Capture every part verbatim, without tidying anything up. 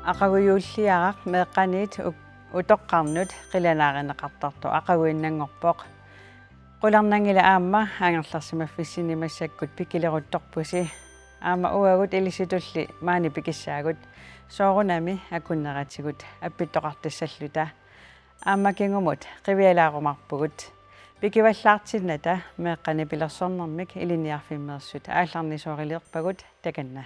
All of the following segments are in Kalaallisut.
Aqagu juulliaraq meeqqaniit u-, utoqqarnut qilanaarineqartartoq aqaguinnanngorpoq. Qularnanngilaq aamma angerlarsimaffissinni massakkut pikileruttorpusi. Aamma uagut ilisitulli maani pikissaagut soorunami akunneratigut appittoqartassalluta. Aamma kingumut qivialaarumaarpugut. Pikivallaartinnata meeqqat nipilersornermik ilinniarfimmeersut aallarnisooriliorpagut takanna.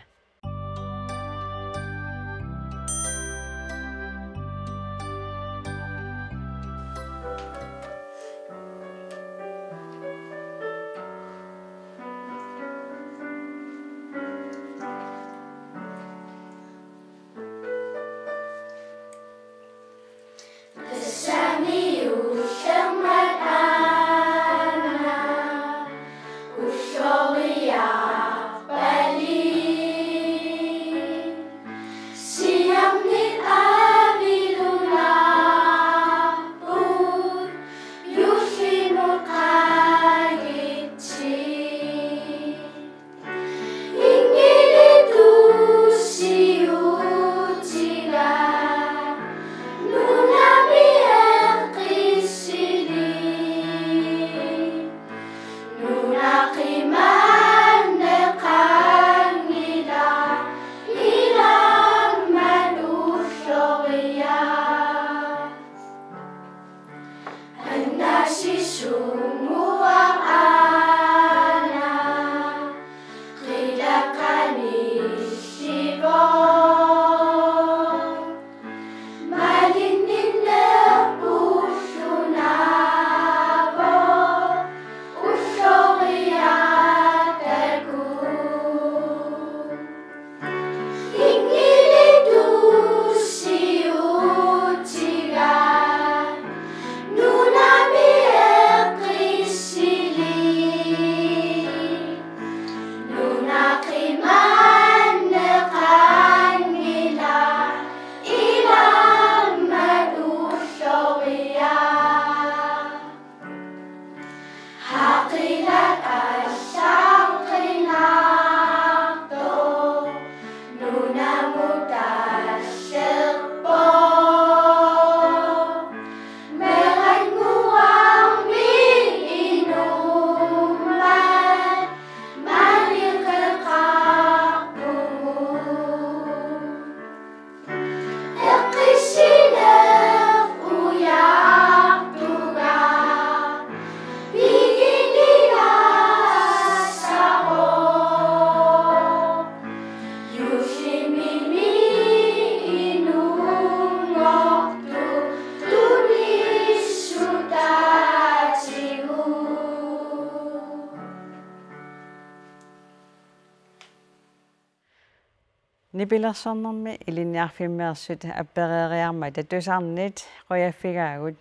Nipilersornermi ilinniarfimmeersut appereeriarmata tusarnit qujaffigaagut.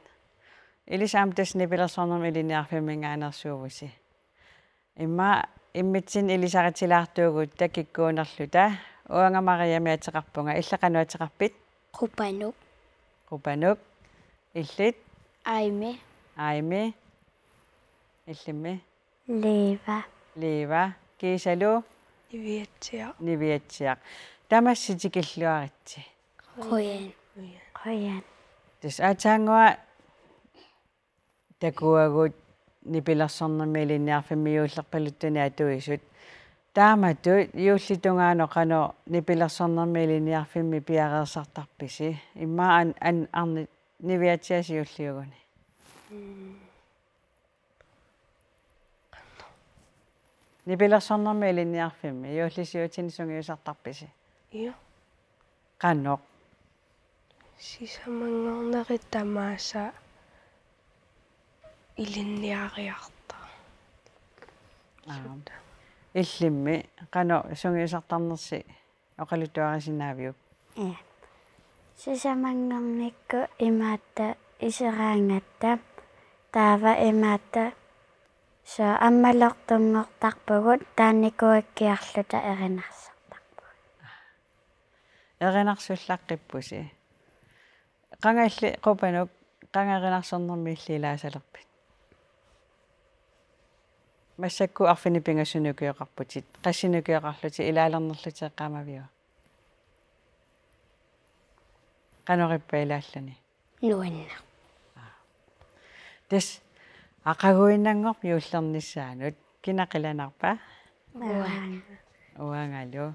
Ilissi aamma tassa nipilersornermi ilinniarfimminngaanneersuuvusi. Immaqa immitsinnut ilisaritsilaartuugut takikkuunerluta. Uanga Mariamik ateqarpunga, illit qanoq ateqarpit? Qupanuk. Qupanuk. Illit? Aimi. Aimi. Illimmi? Liiva. Liiva. Kiisalu? Niviatsiaq. Niviatsiaq. Tamassi tikilluaritsi. Qujan. Qujan. Tassa aatsaannguaq takuagut nipilersornermi ilinniarfimmi juullerpaluttunik atuisut. Taamatut juullip tungaanut qanoq nipilersornermi ilinniarfimmi piareersartarpisi? Immaqa an-, an-, arnit niviatsiaq siulliuguni. Mm. Nipilersornermi ilinniarfimmi juullisiutini sungiusartarpisi? Io. Qanoq? Sisamanngornerit tamaasa ilinniariarta. Aap. Illimmi qanoq sungiusartarnersi oqaluttuarisinnaaviuk? Ee. Sisamanngornikkut imaattoq iseraangatta, taava imaattoq soorlu ammalortunngortarpugut, taanikuuakkiarluta erinarsortarpugut. Erinarsullaqqippusi. Qanga illit Qupanuk, qanga erinarsornermi illit ilaasalerpit? Massakkut arfineq-pingasunut ukioqarputit, qassinik ukioqarlutit, ilaalernerlutit eqqaamaviuk? Qanoq ippa ilaalluni? Nuanneq. Tassa aqaguinnanngormat juullernissaanut. Kina qilanaarpa? Uanga. Uangalu.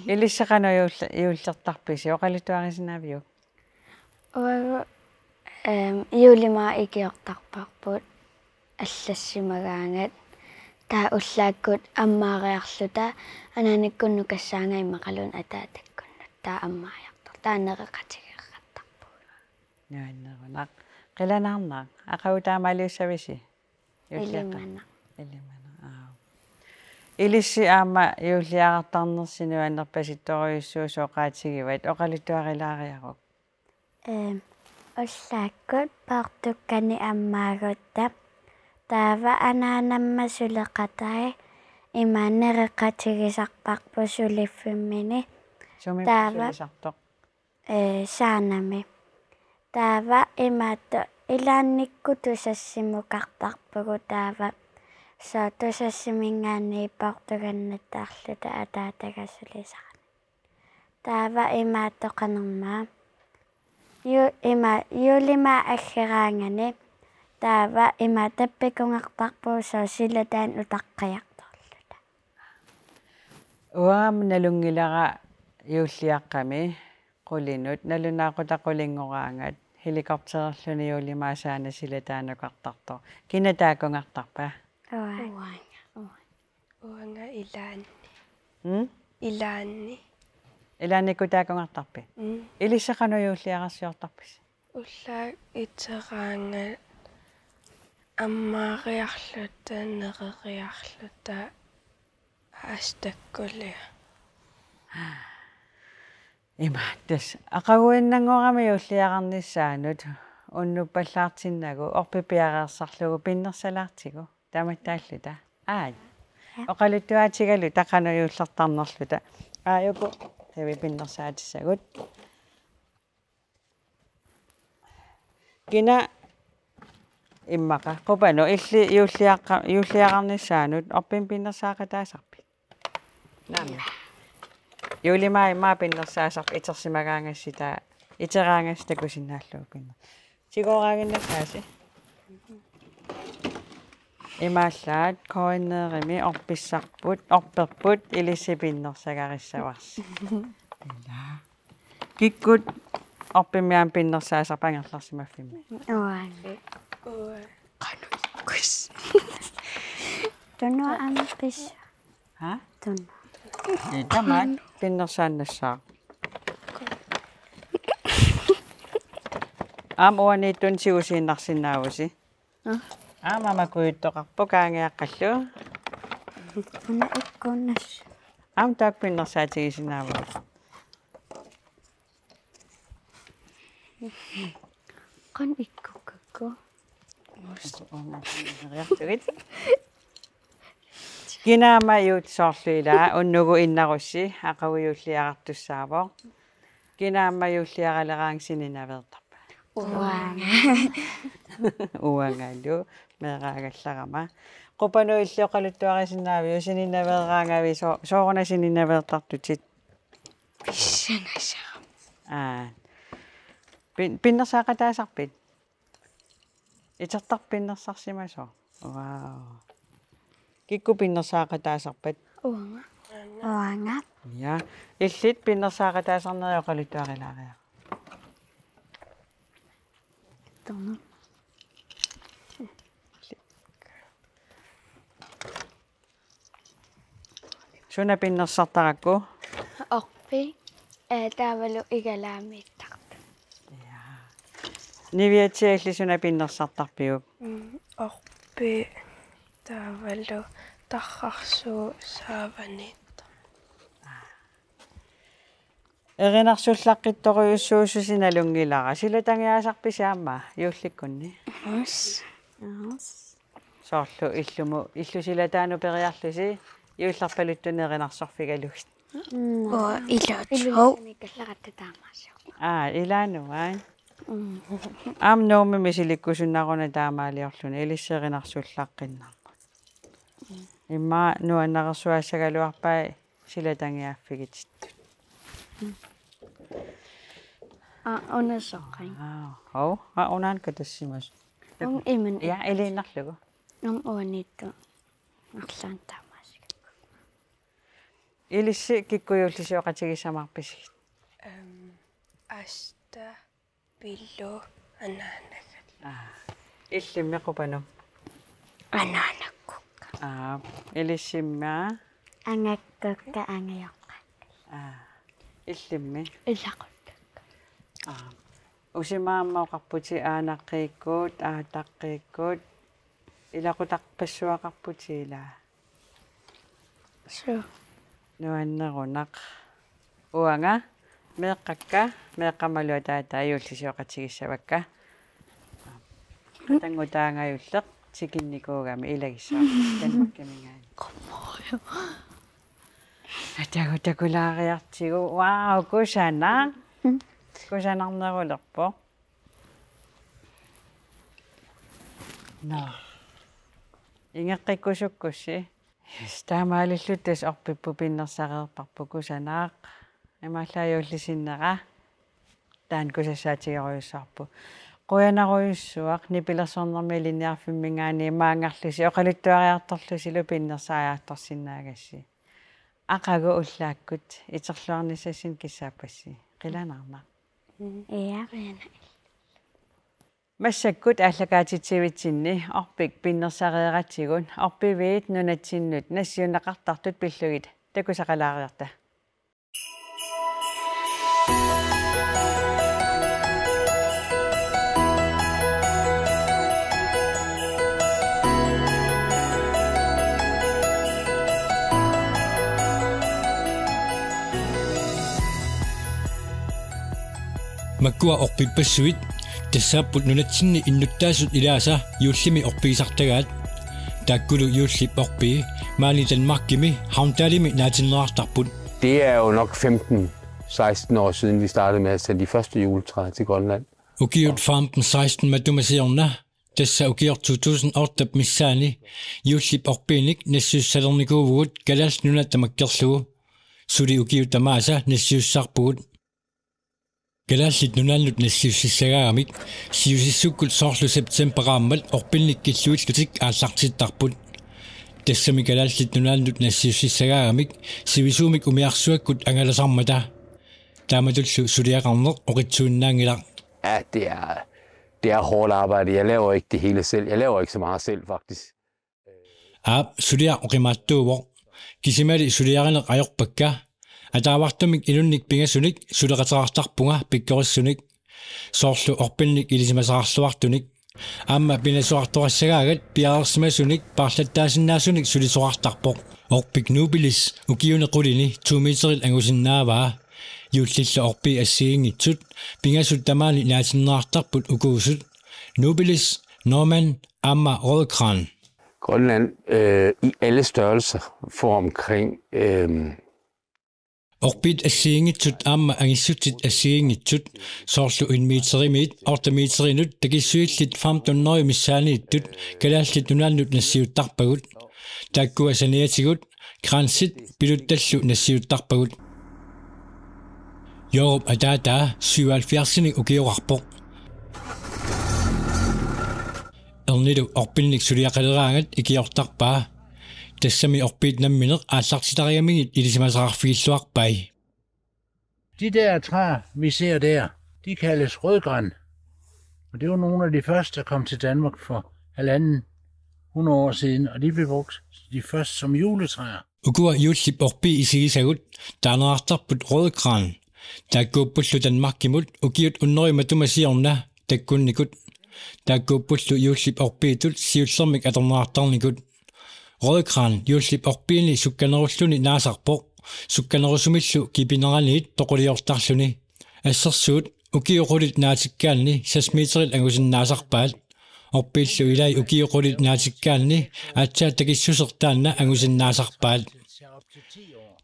Ilissi qanoq juulle-, juullertarpisi, oqaluttuarisinnaaviuk? Uagut, ehm, juullimaaq ikiortarparput allassimagaangat. Taava ullaakkut ammaariarluta anaanakkut nukassaangat immaqaluunniit ataatakkunnut. Taava ammaajartorluta. Taava nereqatigeeqqattarpugut. Nuannerunaq. Qilanaarnaq. Aqagu taamaaliussavisi? Juulliaqqat. Ilimanaq. Ilimanaq. Aap. Ilissi aamma juulliarartarnersi nuannerpasittorujussuusoq oqaatigivat, oqaluttuarilaariaruk. Ehm, ullaakkut poortukkanik ammaagutta. Taava anaanamma suleqatai ima nereqatigisarparput suliffimmini. Sumi taava sulisartoq? Eh, Saanami. Taava imaattoq ilaannikkut Tusassimukartarpugut taava. Sooq Tusassiminngaanniit poortukannattaarluta ataataga sulisarani. Taava imaattoq qanormaa. Ju-, ima juullimaaq aggeraangani. Taava ima tappikunngartarpugut sooq silataanut utaqqiartorluta. Uanga aamma nalunngilara juulliaqqami qulinut, nalunaaqutaq qulinngoraangat, helikoptererluni juullimaaq Saana silataanukartartoq. Kina taakkunngartarpa? Uanga. Uanga. Uanga ilaanni. Mm? Ilaanni. Ilaannikkut taakkunngartarpit? Mm. Ilissi qanoq juulliararsiortarpisi? Ullaakkut iteraangat ammaariarluta, nereriarluta, aasiit takkuliaq. Ima, tassa aqaguinnanngorami juulliararnissaanut unnuppallaartinnagu orpik piareersarlugu pinnersalaartigu. Tamattaalluta. Aaj. Ja. Oqaluttuaatigaluta qanoq juullertarnerluta. Aajuku tavi pinnersaatissagut. Kina immaqa. Qupanu illit juulliaqqa-, juulliararnissaanut orpimmik pinnersaaqataasarpit? Naamik. Juullimaaq immaqa pinnersaasarput itersimagaangassi taava iteraangassi takusinnaallugu pinner-. Tigooraannginnassaasi. Imaallaat K N R-imi orpissarput, orperput ilissi pinnersagarissavarsi. Ila. Kikkut orpimmik aamma pinnersaasarpit angerlarsimaffimmi? Uanga. Qanoq ikkus. Tunua aamma pis. Ha? Tunua. Ee, tamaat pinnersaannassaaq. Aamma uaniittunik tigusiinnarsinnaavusi. Aa. Aamma makujuttoqarpoq qaangiaqqallu. Una ikkunnassaq. Aamma taakku pinnersaatigisinnaavagut. Qanoq ikkukkakku. Kina aamma juut-, soorlu ila unnugu innarussi aqagu juulliarartussaavoq. Kina aamma juulliaraleraangat sininaveertarpa? Uanga. Uangalu meeraagallarama. Qupanu illit oqaluttuarisinnaaviuk sininaveeraangavit, soo-, sooruna sininaveertartutit? Pissangasoq. Aa. Pin-, pinnersaaqataasarpit? Itertarpit pinnersaarsimasoq. Wow. Kikkut pinnersaaqataasarpat? Uanga. Uanga. Ja. Illit pinnersaaqataasarnerit oqaluttuarilaariaruk. Tornaq. Suna pinnersartarakku? Orpik, eh, taavalu igalaamiittartut. Ja. Niviatsiaq, illit suna pinnersartarpiuk? Mm, orpik taavalu tarrarsuut saavaniittartut. Erinarsullaqqittorujussuususi nalunngilara. Silatangiaasarpisi aamma juullikkunni? Yes. Yes. Soorlu illumu-, illusilataanut periarlusi juullerpaluttunik erinarsorfigalugit. Mm. Oo, iluat. Iluat. Hov. Iluat taamaasiorluni. Aa, ilaannuai. Mm. Aamma Nuummi misilikkusunnaruna taamaaliorluni ilissi erinarsullaqqinnarput. Immaqa nuannareersuaassagaluarpai silatangiaaffigitittut. Aa, una soqan. Aa, hov, aa, unaana katassimasoq. Aamma imannak. Ja, iliinnarlugu. Aamma uaniittoq. Arlaannik taamaasigakkit. Ilissi kikkut juullisioqatigissamaarpisigit? Øhm, asta, Pillu, anaanaga. Aa, illimmi Qupanuk? Anaanakkukka. Aa, ilissimmi? Angakkukka, angajoqqakkit. Aa, illimmi? Ilaquttakka. Aa, usimaamma oqarputit aanaqqiikkut, aataqqiikkut, ilaqutarpassuaqarputit ilaa? Suu. Nuannerunaq. Uanga meeqqakka, meeqqammalu ataata juullisioqatigissavakka. Qatanngutaangajulleq tikinnikuugami ilagissavarput Danmarkiminngaanniit. Atagu takulaariartigu. Wow, kusanaq. Kusanarnerulerpoq. Nå. Ingeqqikkusukkussi. Yes, taamaalilluta tassa orpipput pinnersareerparput, kusanaq. Imaallaat juullisinnera. Taanna kusassaatigerujussuarpoq. Qujanarujussuaq nipilersornermi ilinniarfimminngaanniit maanngarlusi oqaluttuariartorlusilu pinnersariartorsinnaagassi. Aqagu ullaakkut iterluarnissassinnik kissaappassi. Qilanaarnaq. Ja. Massakkut aallakaatitsivitsinni orpik pinnersareeratigut orpiviit nunatsinnut nassiunneqartartut pillugit takusaqalaariarta. Makkua orpippassuit, tassaapput nunatsinni innuttaasut ilaasa juullimi orpigisartagaat. Taakkulu juullip orpii maani Danmarkimi Havndalimi naatinneqartarput. Det er jo nok femten, seksten år siden, vi startede med at sende de første juletræer til Grønland. Ukiut femten seksten matuma siorna, tassa ukioq to tusind otte missaani, juullip orpiinik nassiussalernikuuvugut Kalaallit Nunaat tamakkerlugu. Suli ukiut tamaasa nassiussisarpugut. Kalaallit Nunaannut nassiussissagaagamik siusissukkut soorlu september qaammat orpinnik killuillutik aallartittarput. Tassami Kalaallit Nunaannut nassiussissagaagamik sivisuumik umiarsuakkut angalasarmata. Taamatullu suliaqarneq oqitsuinnaanngilaq. Ja, det er, det er hårdt arbejde. Jeg laver ikke det hele selv. Jeg laver ikke så meget selv, faktisk. Aap, suliaq oqimaattuuvoq. Kisimali suliarineq ajorpakka. Ataavartumik inunnik pingasunik suleqateqartarpunga pikkorissunik. Soorlu orpinnik ilisimasaqarluartunik. Aamma pinasoqartoqassagaagat piareersimasunik paarlattaasinnaasunik sulisoqartarpoq. Orpik Nobilis ukiuni qulini to meterit angusinnaavaa. Juullillu orpii assigiinngitsut pingasut tamaani naatinneqartarput ukuusut: Nobilis, Norman aamma Røde Kran. Grønland, øh, i alle størrelser får omkring, øhm, Orpiit assigiinngitsut aamma angissutsit assigiinngitsut, soorlu en meterimiit otte meterinut takissuillit femten hundrede missaaniittut Kalaallit Nunaannut nassiuttarpagut. Taakkua saniatigut kransit piluttallu nassiuttarpagut. Joorup ataataa syvoghalvfjerdsinik ukioqarpoq. Ernilu orpinnik suliaqaleraangat ikiortarpaa. Tassami orpiit nammineq aallartitarigamigit ilisimasaqarfigilluarpai. De der træer, vi ser der, de kaldes rødgran. Og det var nogle af de første, der kom til Danmark for halvanden hundrede år siden, og de blev brugt de først som juletræer. Ukua juullip orpii isigisagut taaneqartarput Røde Kran. Taakkuuppullu Danmarkimut ukiut hundrede matuma siorna takkunnikut. Taakkuuppullu juullip orpiitut siullermik atorneqartarnikut. Røde Kran juullip orpiini sukkanerulluni naasarpoq, sukkanerusumillu kipineraniit toquliortarluni. Assersuut ukiut qulit naatikkaanni seks meterit angusinnaasarpaat. Orpiillu ilai ukiut qulit naatikkaanni aatsaat takissuseq taanna angusinnaasarpaat.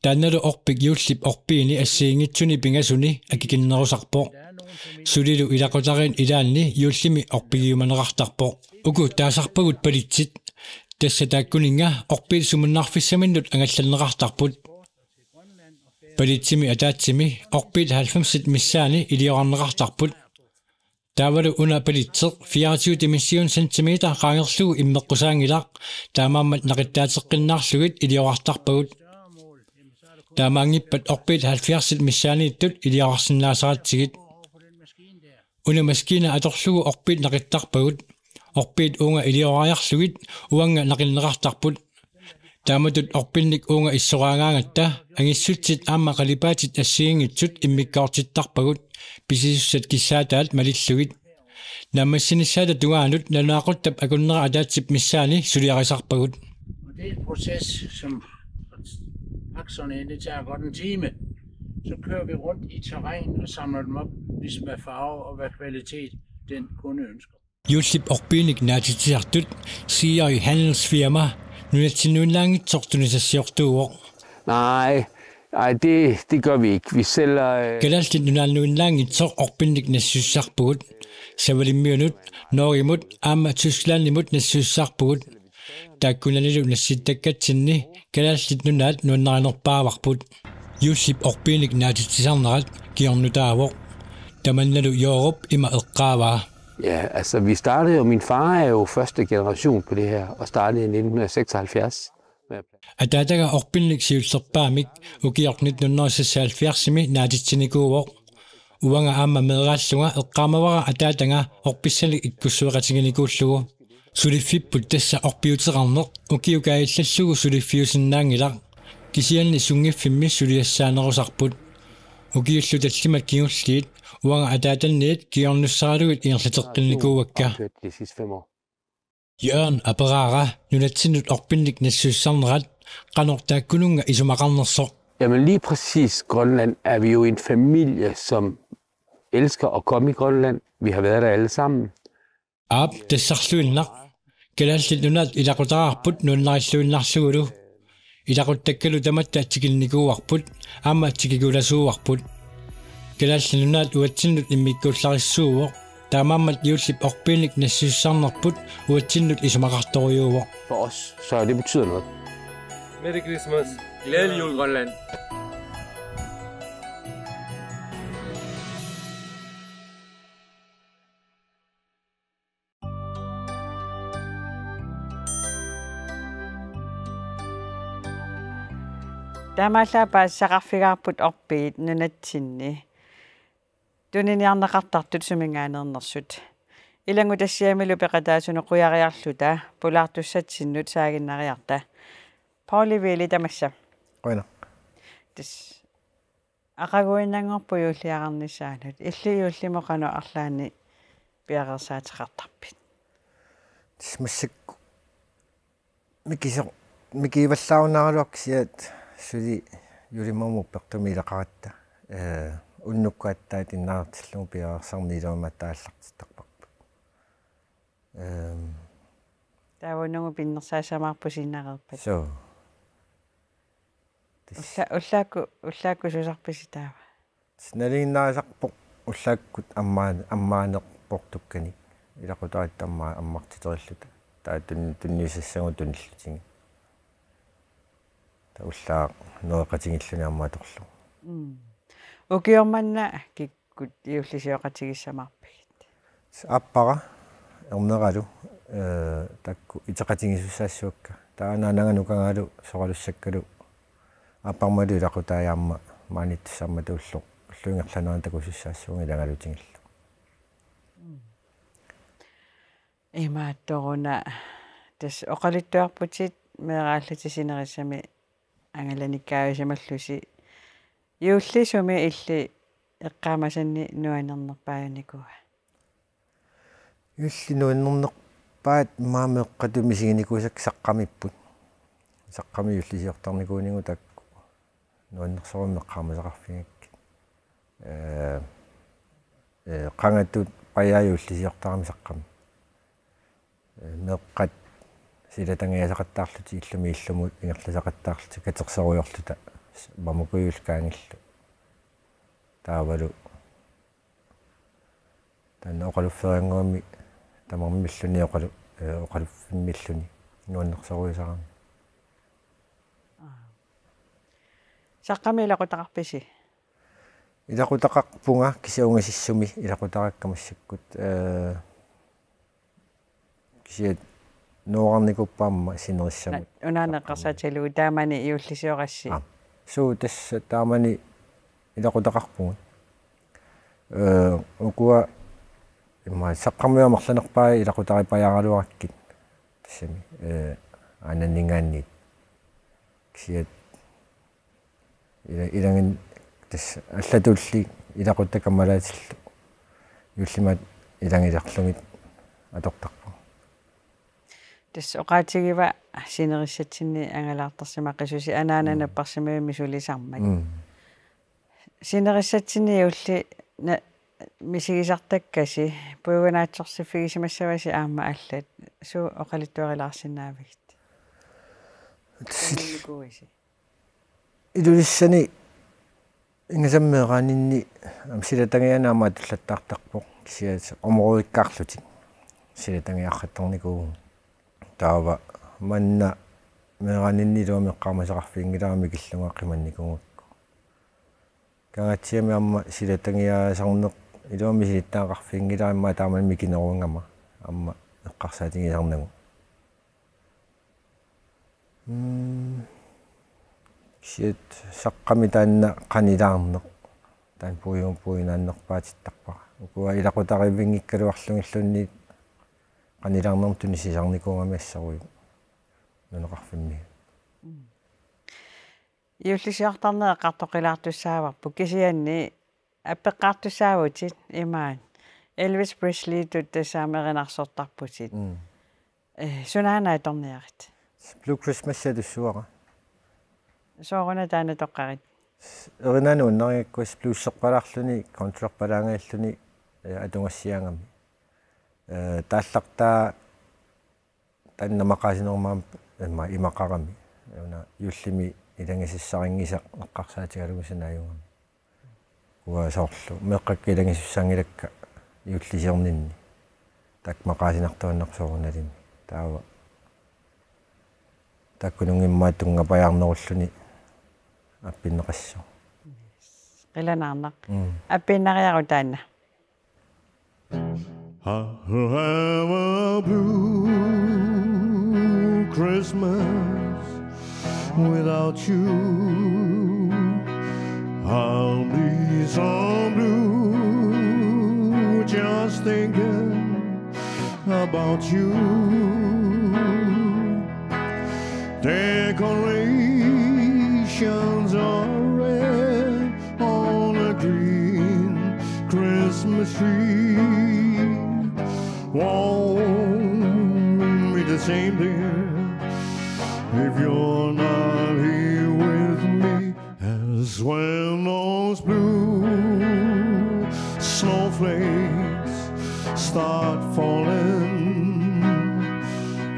Taannalu orpik juullip orpiini assigiinngitsuni pingasuni akikinnerusarpoq. Sulilu ilaqutariit ilaanni juullimi orpigiumaneqartarpoq. Uku taasarpagut palitsit. Tassa taakkuninnga orpiit sumunnarfissaminnut angallanneqartarput. Pallitsimi ataatsimi orpiit halvfemsit missaanni iliorarneqartarput. Taavalu una pallitseq fireogtyve dimension centimeter qaangerlugu immeqqusaanngilaq, taamaammat naqittaateqqinnaarlugit iliorartarpagut. Taamaanngippat orpiit halvfjerdsit missaanniittut iliorarsinnaasaratsigit. Una maskiina atorlugu orpiit naqittarpagut. Orpiit uunga iliorariarlugit uannga naqinneqartarput. Taamatut orpinnik uunga issoraagaangatta angissutsit aamma qalipaatit assigiinngitsut immikkoortittarpagut, pisisussat kissaataat malillugit. Naammassinissaata tungaanut nalunaaquttap akunnera ataatsip missaani suliarisarpagut. Og det er en proces, som maks sådan en, det tager godt en time. Så kører vi rundt i terræn og samler dem op, hvis hvad farve og hvad kvalitet den kunde ønsker. Juullip orpiinik naatitsisartut C I handelsfirma nunatsinnuinnaanngitsoq tunisassiortuuvoq. Nej, nej, det, det gør vi ikke. Vi sælger... Øh... Kalaallit Nunaannuinnaanngitsoq orpinnik nassiussisarpugut. Savalimmiunut, Norgemut aamma Tysklandimut nassiussisarpugut. Taakkunanilu nassittakkatsinni Kalaallit Nunaat nuannarinerpaavarput. Juullip orpiinik naatitsisarnerat kingornutaavoq. Tamannalu Joorup ima eqqaavaa. Ja, altså vi startede jo, min far er jo første generation på det her, og startede i nitten hundrede og seksoghalvfjerds. Ataataga orpinnik siullerpaamik ukioq nitten hundrede og seksoghalvfjerdsimi naatitsinikuuvoq. Uanga aamma meeraallunga eqqaamavara ataataga orpissanik ikkussueqatiginikuullugu. Suliffipput tassa orpiuteqarneq ukiukaillallugu suliffiusinnaanngilaq. Kisianni sunngiffimmi suliassaanerusarput. Ukiullu tallimat kingulliit uanga ataatanniit kingornussaralugit ingerlateqqinnikuuakka. Jørgen aperaara nunatsinnut orpinnik nassiussisarnerat qanoq taakkununnga isumaqarnersoq. Jamen lige præcis Grønland er vi jo en familie, som elsker at komme i Grønland. Vi har været der alle sammen. Aap, tassarluinnaq. Kalaallit Nunaat ilaqutaraarput nuannarilluinnarlugulu. Ilaquttakkalu tamatta tikinnikuuarput aamma tikikkulasuuarput. Kalaallit Nunaat uatsinnut immikkuullarissuuvoq, taamaammat juullip orpiinik nassiussisarnerput uatsinnut isumaqartorujuuvoq. For os, så det betyder noget. Merry Christmas. Glædelig jul, Grønland. Taamaallaat paasisaqarfigaarput orpiit nunatsinni tuniniarneqartartut suminngaanneernersut. Ilanngutassiamilu peqataasunut qujariarluta pulaartussatsinnut saaginnariarta. Pauli Viili, tamassa. Qujanaq. Tassa aqaguinnanngorpoq juulliaqarnissaanut. Illit juullimut qanoq arlaannik piareersaateqartarpit? Tassa massakkut mikiso-, mikivallaarunaraluarpoq kisianni suli julimamut peqtumi ilaqaratta. Ee, unnukkut aatsaat innaartillugu piareersarneq iluamik aallartittarparput. Ehm. Taava unagu pinnersaasamaarpusi innareerpat. Suu. Ulla-, ullaakkut, ullaakkut susarpisi taava? Nalinginnaasarpoq ullaakkut ammaa-, ammaanerportukkanik. Ilaqutariit ammaa-, ammartiterilluta. Taava tun-, tunniussassagut tunillutigit. Taava ullaaq nereqatigilluni aamma atorlugu. Mm. Ukioq manna kik-, kut juullisiooqatigissavarpigit? Aappara erneralu, ee, taakku iteqatigiissussaassavakka. Taava anaanaga nukagalu soralussakkalu aapparmalu ilaqutai aamma maaniittussaammat ulloq ullup ingerlanerani takusussaassavunga ilagalutigillu. Imaattoruna tassa oqaluttuarputit meeraallutit sinerissami angalanikkaajusimallusi. Juulli sumi illit eqqaamasanni nuannernerpaajunikuua? Juulli nuannernerpaat maani meeqqatut misiginikuusakka Saqqamiipput. Saqqami juullisiortarnikuunigu taakku nuannersorujussuarmik eqqaamasaqarfigakkit. Ee, ee, qangatut paja juullisiortarami Saqqami. Ee, meeqqat silatangiasaqattaarlutik illumi illumut ingerlasaqattaarlutik katersorujoorluta Mamukujuullu Kaangillu. Taavalu taanna oqaluffeeriannguami tamarmilluni oqalu-, ee, oqaluffimmilluni nuannersorujussuarami. Aa. Saqqami ilaqutaqarpisi? Ilaqutaqarpunga kisianni ungasissumi ilaqutaqakka massakkut, ee, kisianni nuuarnikuuppoq aamma sinerissamut. Na-, unaana eqqarsaatigalugu taamani juullisioqassi. Aa. Suu, tassa taamani ilaqutaqarpugut. Ee, ukua immaqa Saqqarmiut amerlanerpaat ilaqutaripajaaraluarakkit. Tassami, ee, aananninngaanniit. Kisianni ila-, ilaanni tassa allatulli ilaquttat kammalaatillu juullimaat ilaanni ilerlugit atortarput. Tassa oqaatigiva sinerissatsinni angalaartarsimaqisusi anaana Mm. napparsimmavimmik sulisarmat. Mm. Sinerissatsinni juulli na-, misigisartakkasi puigunaatsoorsiffigisimavasi aamma allat, suut oqaluttuarilaarsinnaavigit? Sil- Nikuisi. Ilulissani ingasammik meeraaninni aamma silatangianik aamma atullattaartarpoq, kisianni områdekkaarlutik silatangiartarnikuuvugut. Taava manna meeraaninni iluamik eqqaamasaqarfiginngilara mikillunga qimannikuugakku. Kangaatsiami aamma silatangiaasarneq iluamik misilittagaqarfiginngilara immaqa taamani mikinerugama aamma eqqarsaatigisarnagu. Mm. Kisianni Saqqami taanna qanilaarneq. Taanna puiu-, puiunaannerpaatittarpara. Ukua ilaqutarivinngikkaluarlugilluunniit qanilaarnermut tunisiisarnikuugami assorujuk nunaqarfimmi. Mm. Juullisiortarneq eqqartoqqilaartussaavarput kisianni appeqqaartussaavutit imaat Elvis Presleytut tassa aamma erinarsortarputit. Mm. Ee, sunaana atorniarit? Blue Christmas atussuara. Sooruna taanna toqqarit? Erinaanuinnarigakku blueserpalaarluni, countryrpalaangajalluni, ee, atugassiaagami. Ee, taallartaa taanna maqaasinermut aamma ima-, imaqarami. Una juullimi ilagisassarinngisaq eqqarsaatigalugu sanaajugami. Ukua soorlu meeqqakka ilagisussaanngilakka juullisiorninni. Taakku maqaasinartuaannarput soorunalimi. Taava taakkununnga immaqa tunngapajaarnerulluni appinneqassaaq. Qilanaarnaq. Mm. Appiinnariaruk taanna. I'll have a blue Christmas without you. I'll be so blue just thinking about you. Decorations are red on a green Christmas tree. Won't be the same, dear, if you're not here with me. As when those blue snowflakes start falling,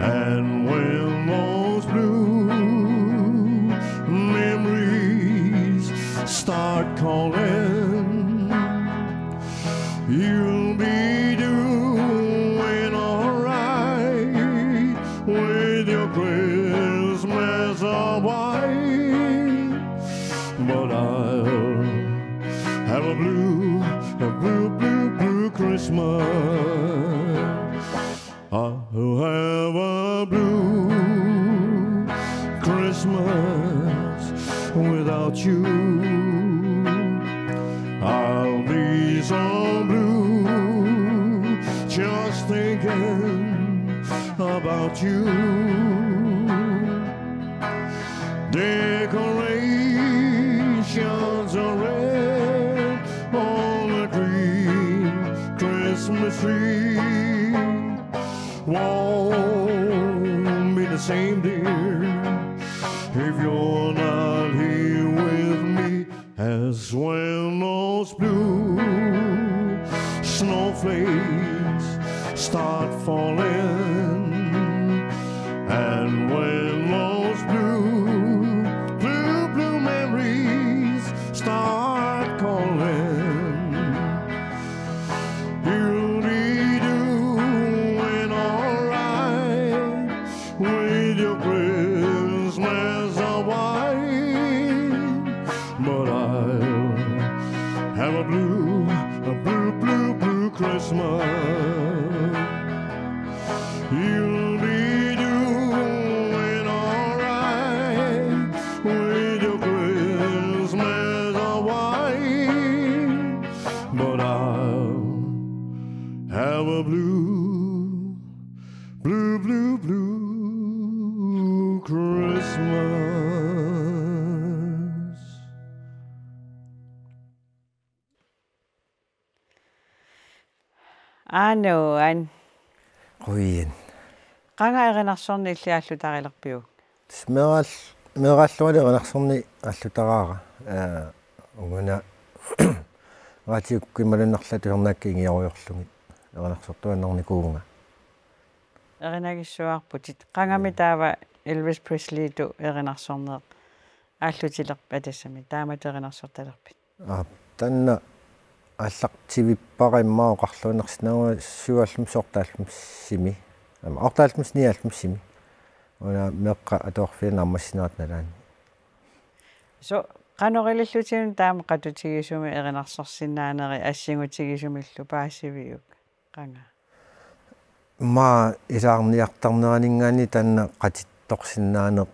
and when those blue memories start calling, you'll be doing all right with your Christmas of white. But I'll have a blue, a blue, blue, blue Christmas. I'll have a blue Christmas without you. I'll be so blue just thinking about you. Decorations are red on a green Christmas tree. Won't be the same, dear, if you're not here with me. As when those blue snowflakes start falling, and when those blue, blue, blue memories start calling, you'll be doing all right with your Christmas of white. Blue, a blue, blue, blue Christmas. You'll be doing all right with your Christmas all white, but I'll have a blue, blue, blue, blue Christmas. Anuan. Qujan. Qanga erinarsorneq illit aallutarilerpiuk? Meeraal-, meeraalluarli erinarsorneq aallutaraara. Ee, uunga radiukkut imaluunniit arlaat tusarnaakkat ingiarujoorlugit erinarsortuaannarnikuuvunga. Erinagissuarputit. Qangami taava Elvis Presleytut erinarsorneq aallutilerpat tassami? Taamatut erinarsortalerpit? Aap, taanna aallartivippara immaqa oqarluinnarsinnaavunga syvoghalvfems otteoghalvfemsimi. Aamma otteoghalvfems nioghalvfemsimi. Una meeqqat atuarfianni naammassinerat nalaani. Soorlu qanoq ilillutit taama qatutigisumik erinarsorsinnaaneri assingutigisumillu paasiviuk? Qanga. Immaqa ilaarniartarneraninngaanniit taanna qatittorsinnaaneq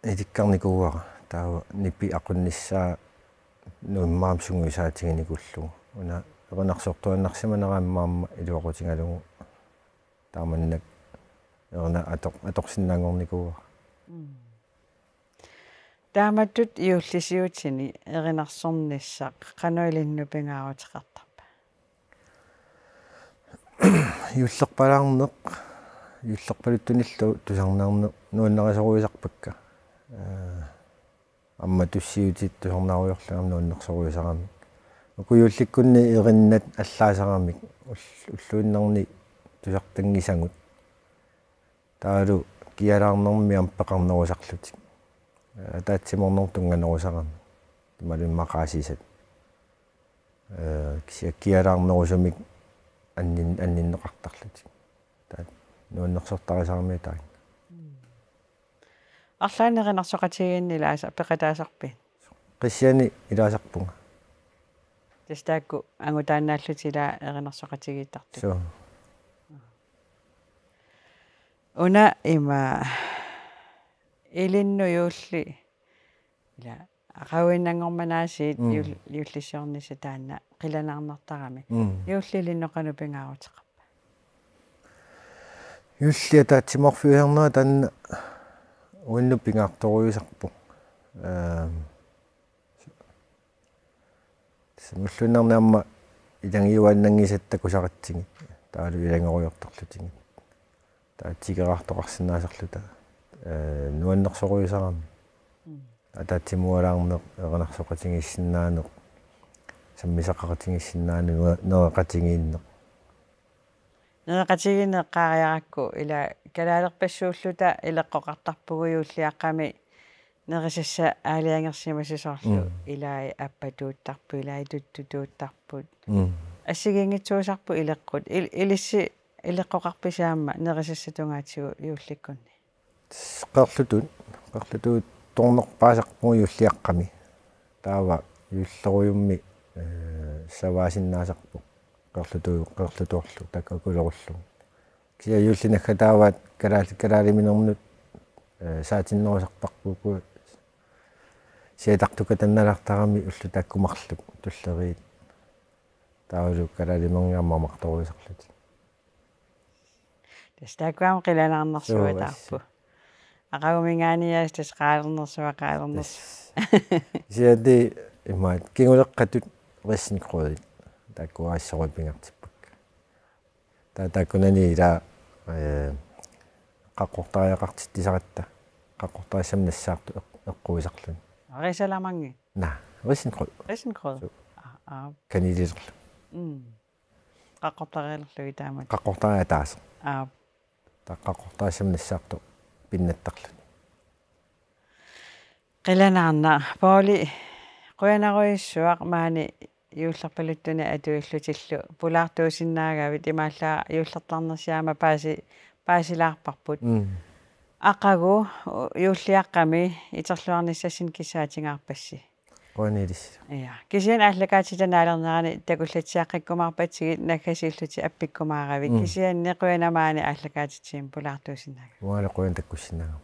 ilikkarnikuuara. Taava nipi aqunnissaa nuimmaam sungiusaatiginikuullugu. Una erinarsortuaannarsimanera immaqa aamma iluaqutigalugu taamannak erina atoq-, atorsinnaanngornikuuara. Mm. Taamatut juullisiutini erinarsornissaq qanoq ilinnut pingaaruteqartarpa? Juullerpalaarneq, juullerpaluttunillu tusarnaarneq nuannarisorujussuusarpakka. Ee, aamma tussiutit tusarnaarujoorlugit aamma nuannersorujussuusarami. Uku juullikkunni erinnat allaasaramik ull-, ulluinnarni tusartanngisagut. Taavalu kialaarnermi aamma peqarnerusarlutik. Ee, ataatsimoornermut tunnganerusarami. Imaluunniit maqaasisat. Ee, kisianni kialaarnerusumik annin-, anninneqartarlutik. Taava nuannersortarisarami taanna. Arlaannik erinarsoqatigiinneq ilaasa-, peqataasarpit? Qissiani ilaasarpunga. Tassa taakku angutaannaallutik ilaa erinarsoqatigiittartut. Suu. Una ima ilinnut juulli ila aqaguinnanngormat aasiit. Mm. Juul-, juullisiornissaq taanna qilanaarnartarami. Mm. Juulli ilinnut qanoq pingaaruteqarpa? Juulli ataatsimoorfiusarnera taanna uannut pingaartorujussuusarpoq. Ehm, Ulluinnarni aamma ilagiuaannanngisatta takusaratsigit. Taavalu ilagerujoortarlutigit. Taava tikeraartoqarsinnaasarluta. Ee, nuannersorujussuusarami. Mm. Ataatsimoorlaarneq, erinarsoqatigiissinnaaneq, sammisaqaqatigiissinnaaneq, nue-, nereqatigiinneq. Nereqatigiinneq eqqaariarakku ila kalaalerpassuulluta ileqqoqartarpugut juulliaqqami nerisassat aalajangersimasut soorlu. Mm. Ilai appatuuttarput, ilai tuttutuuttarput. Mm. Assigiinngitsuusarput ileqqut. Il-, ilissi ileqqoqarpisi aamma nerisassat tungaatigut juullikkunni? Qeerlutuut, qeerlutuut tornerpaasarpugut juulliaqqami. Taava juullerujummi, ee, savaasinnaasarpoq. Qeerlutu-, qeerlutuullu, takulerullu. Kisianni juulli naggataavaat kalaal-, kalaaliminermut, ee, saatinnerusarparput uku siatartukatannalaartarami ullut taakku marluk tulleriit. Taavalu kalaalimerngiarmut aamma martorujussuusarlutik. Tassa taakku aamma qilanaarnersuaq. Suu, taarput. Aqaguminngaanniit tassa qaalernersuaq, qaalernersuaq. Tassa. Kisianni imaat kinguleqqatut risengrød. Taakku assorui pingaartippakka. Taava taakkunani ila, ee, qaqqortariaqartitsisaratta. Qaqqortarissamik nassaartut eq-, eqquisarluni. Risalamangi? Naa, risengrød. Risengrød? Suu. Aa, aa. Kanelilerlu. Mm. Qaqqortarialerlugit taamak. Qaqqortariaq ataaseq. Aap. Taava qaqqortarissamik nassaartut pinnattarluni. Qilanaarnaq, Pouli, qujanarujussuaq maani juullerpaluttuni atuillutillu pulaartuusinnaagavit, imaallaat juullertarnersi aamma paasi-, paasilaarparput. Mm. Aqagu juulliaqqami iterluarnissassinnut kissaatingaarpassi? Qujanaq ilissi. Ja. Kisianni aallakaatitanaalernerani takullatsiaqqikkumaarpatsigit naggasiillutit appikkumaaravit. Mm. Kisianni qujanaq maani aallakaatitsinni pulaartuusinnaagavit. Uangalu qujanaq takkussinnaagavit.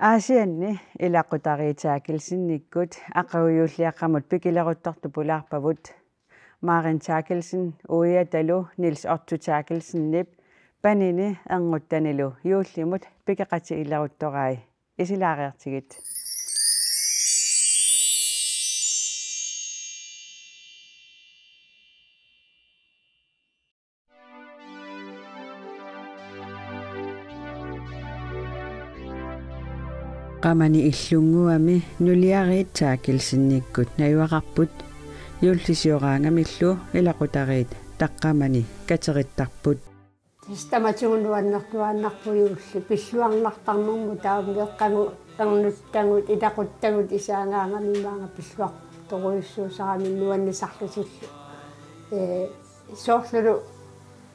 Aasianni ilaqutariit Therkildsenikkut aqagu juulliaqqamut pikileruttortut pulaarpavut. Maren Therkildsen uiatalu Niels Otto Therkildsenip panini ernuttanilu juullimut pikeqatigileruttorai. Isilaareertigit. Qamani illunnguami nuliariit Therkildsenikkut najugaqarput, juullisioraangamillu ilaqutariit taqqamani katerittarput. Tassa tamatigut nuannertuaannarpoq juulli pilluarnartarnermut, taava meeqqagut ernuttagut ilaquttagut isaagaangami maanga pilluartorujussuusarami nuannisarlutillu. Ee, soorlulu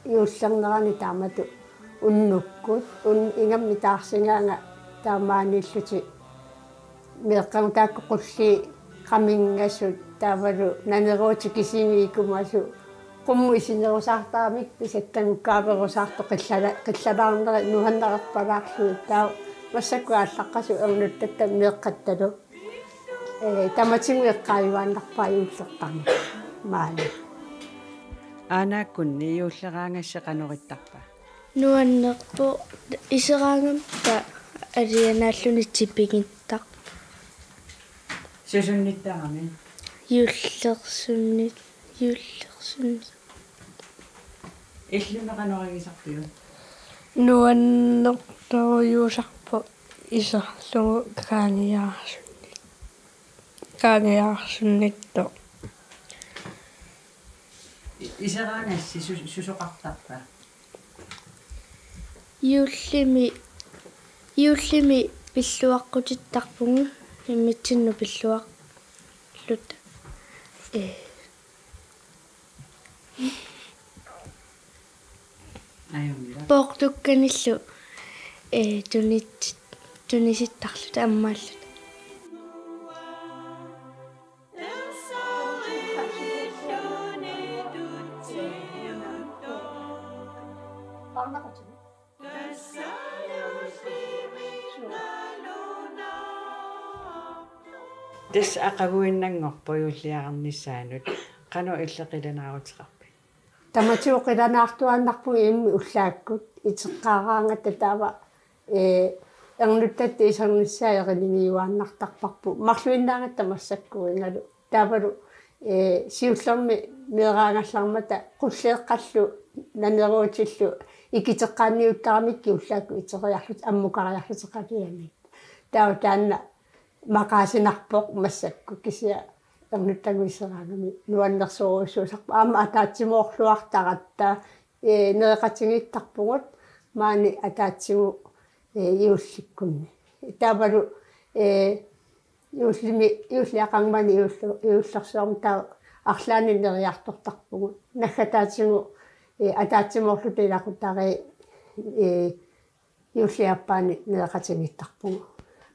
juullernerani taamatut unnukkut, un-, ingammik taarsigaanga taamaaniillutik meeqqagut taakku qulliit qaminngasut taavalu naneruutit kisianni ikumasut qummut isinerusaartaramik pisattagut kaaverusaartut qillala-, qillalaarnerit nuannerpalaarlugit, taava massakkut aallaqqasut ernuttatta meeqqattalu. Ee, tamatigut eqqaajuaannarpaa juullertarneq maani. Aanaakkunni juulleraangassi qanoq ittarpa? Nuannerpoq, iseraangamik taava alianaalluni tipigittarpoq. Susunnittarami? Juullersunnit-, juullersunnit-. Illumi qanoq igisarpiuk? Nuannertorujussuusarpoq iserlugu qaangiaarsunnit-, qaangiaarsunnittoq. I-, iseraangassi su-, susoqartarpa? Juullimi, juullimi pilluaqqutittarpugut immitsinnut pilluarluta. Ee. Ajunngilaq. Poortukkanillu, ee, tunit-, tunisittarluta ammaalluta. Tassa aqaguinnanngorpoq juulliarnissaanut. Qanoq illit qilanaaruteqarpit? Tamatigut qilanaartuaannarpugut immikkut ullaakkut iteqqaaraangatta taava, ee, ernuttatta isernissaa erinigiuaannartarparput. Marluinnaagatta massakkuugalu. Taavalu, ee, siullermik meeraagallaarmata qulleeqqallu naneruutillu ikiteqqaanniuttaramikkit ullaakkut iteriarlutik ammukariarlutik qaliani. Taava taanna maqaasinarpoq massakkut kisianni ernuttagut iseraangami nuannersorujussuusarpoq. Aamma ataatsimoorluartaratta, ee, nereqatigiittarpugut maani ataatsigut, ee, juullikkunni. Taavalu, ee, juullimi, juulliaqarmani juullu-, juullersuarmi taava arlaannik neriartortarpugut. Naggataatigut, ee, ataatsimoorluta ilaqutariit, ee, juulliaappaani nereqatigiittarpugut.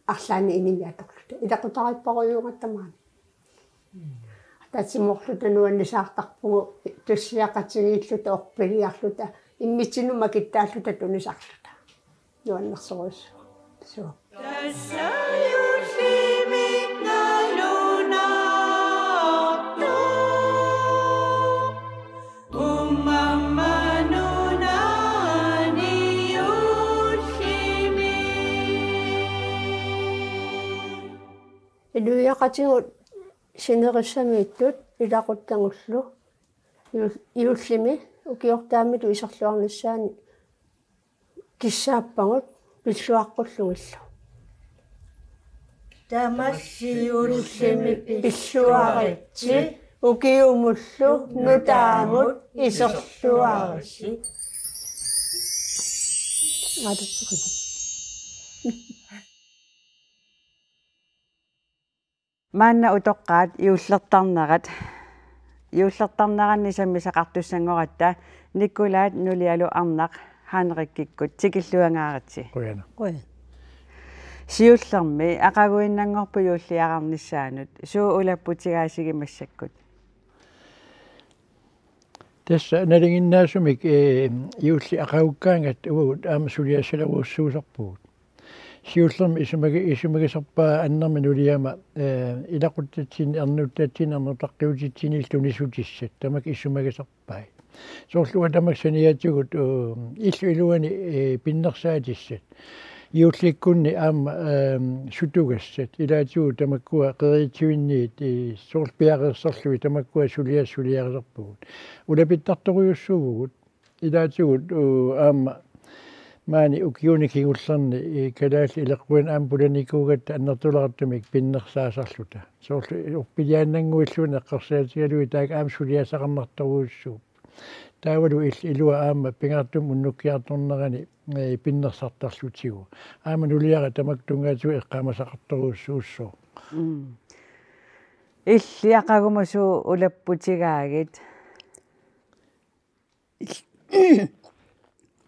Arlaannik inimi atorluta. Ilaqutariipparujuugatta maani. Ataatsimoorluta nuannisaartarpugut, tussiaqatigiilluta, orpiliarluta, immitsinnut makittaalluta tunisarluta. Nuannersorujussuaq. Suu. Inuiaqatigut sinerissamiittut ilaquttagullu juul-, juullimi ukiortaamilu iserluarnissaani kissaappagut pilluaqqullugillu. Tamassi juullimi pilluaritsi, ukiumullu nutaamut iserluaritsi. Maanna utoqqaat juullertarnerat Juullertarneranni sammisaqartussanngoratta Nikolai nulialu arnaq Heinrichikkut tikilluangaaritsi. Qujanaq. Qujan. Siullermi aqaguinnanngorpoq juulliararnissaanut, suut ulapputigaasigimassakkut? Tassa nalinginnaasumik eh, juulli aqagukkaangat uagut aamma suliassaleruussuusarpugut. Siullermik isumagi-, isumagisarpaa annermik nuliama eh, ilaquttatsinni ernuttatsinnit ernutaqqiutitsinnilu tunisutissat tamakku isumagisarpai. Soorlu uanga tamakku saniatigut eh, illup iluani eh, pinnersaatissat. Juullikkunni aamma eh, sutugassat. Ilaatigut tamakkua qeriitsivinniit eh, soorlu piareersarlugit tamakkua suliassat suliarisarpagut. Ulapittartorujussuuvugut. Ilaatigut eh, aamma maani ukiuni kingullerni eh, kalaallit ileqquinnit aamma pulanikuugatta annertulaartumik pinnersaasarluta. Soorlu orpiliaannannguilluunniit eqqarsaatigalugit taakku aamma suliassaqarnartorujussuupput. Taavalu il-, ilua aamma pingaartumik unnukkiartornerani eh, pinnersartarlutigu. Aamma nuliara tamakku tunngatillugu eqqaamasaqartorujussuussooq. Mm. Illit aqagumut suut ulapputigaagit?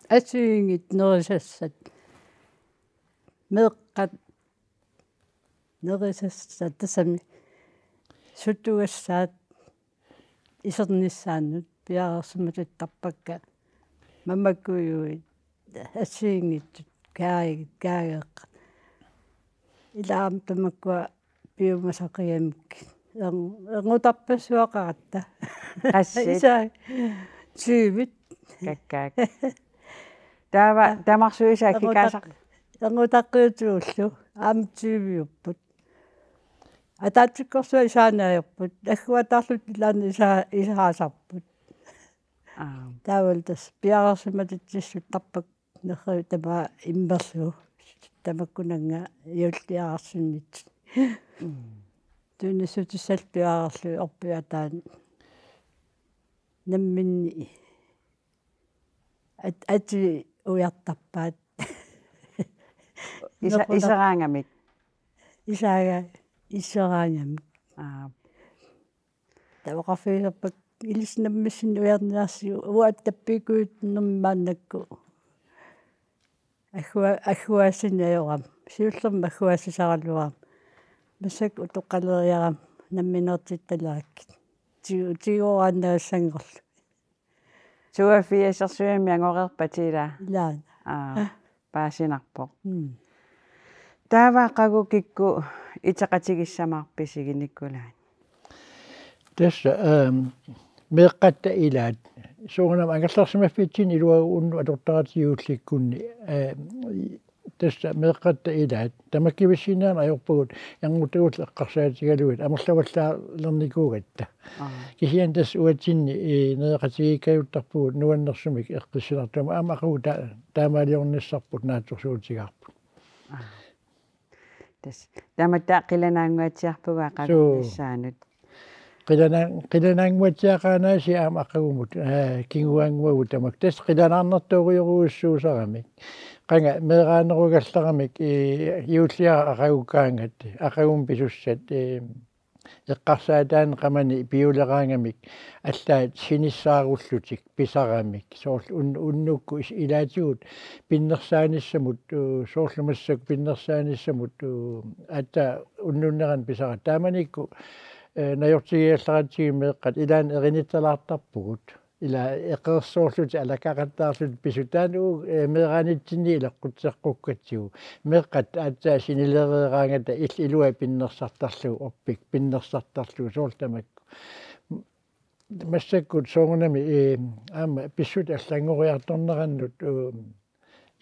Assigiinngitsut nerisassat. Meeqqat nerisassat tassami sutugassaat isernissaannut piareersimatittarpakka mamakkujuit assigiinngitsut kaagit kaageeqqat. Ilaa aamma tamakkua piumasaqigamik. Erngutarpassuaqaratta. Qassit? Isa tyvit. Kakkaak. Taava tamarsuisa kikaasaq? Erngutarpassuullu aamma tyviupput. Ataatsikkorsuaq isaanaajupput. Agguataarlutik ilaanni isa isaasarput. Aap. Taavalu tassa piareersimatitsissuttarpakka nerriviit tamaat immerlugu. Tamakkunannga juulliararsunnit. Mm. Tunissutissallu piareerlugit orpiataani. Namminneq at ati ujartarpaat. Isa iseraangamik. Isaaga iseraangamik. Aap. Tavaqarfigisarpakka ilissi nammissinnut ujarniarsiuk uattappiikkuit nermaannakkut. Agguaa agguaassinnaajuarami. Siullermik agguaassisaraluarami. Massakkut utoqqaleriarami nammineertittalerakkit. Tigu tigoraannagassanngorlugit. Tuafiasersuimmi angoreerpat ila? Ilaana. Aa, paasinarpoq. Mm. Taava aqagu kikkut iteqatigissamaarpisigit Nikolai? Tassa ehm, meeqqatta ilaat. Soorunami angerlarsimaffitsinni iluagu unnuk atortaratsigu juullikkunni. Ehm, tassa meeqqatta ilaat. Tamakkivissiinnarmik ajorpagut ernguttagullu eqqarsaatigalugit amerlavallaalernikuugatta. Aa. Kisianni tassa uatsinni eh, nereqatigiikkajuttarpugut nuannersumik eqqissinartumik aamma aqagu ta taamaaliornissarput naatsorsuutigaarput. Aa. Tassa. Tamatta qilanaannguatsiarpugut aqagunissaanut. Qilana qilanaannguatsiaqaanaasiit aamma aqagumut eh, kinguaannguagut tamakku. Tassa qilanaarnartorujorujussuusaramik. Qanga meeraanerugallaramik eh, juulliaraq aqagukkaangat. Aqagumut pisussat eh, eqqarsaataani qamani piuleraangamik allaat sinissaarullutik pisaramik soorlu un unnukkut is ilaatigut pinnersaanissamut uh, soorlu massakkut pinnersaanissamut uh, aatsaat unnunnerani pisara taamanikkut eh, najortigiallaratsigu meeqqat ilaanni erinitsalaartarpugut. Ila eqeersoorlutik alakkaqattaarlutik pisut taanna uagut eh, meeraanitsinni ileqqutseqqukkatsigu. Meeqqat aatsaat sinilereeraangata il ilua pinnersartarlugu orpik pinnersartarlugu soorlu tamakku. Massakkut soorunami eh, aamma pissutsit allanngoriartornerannut uh,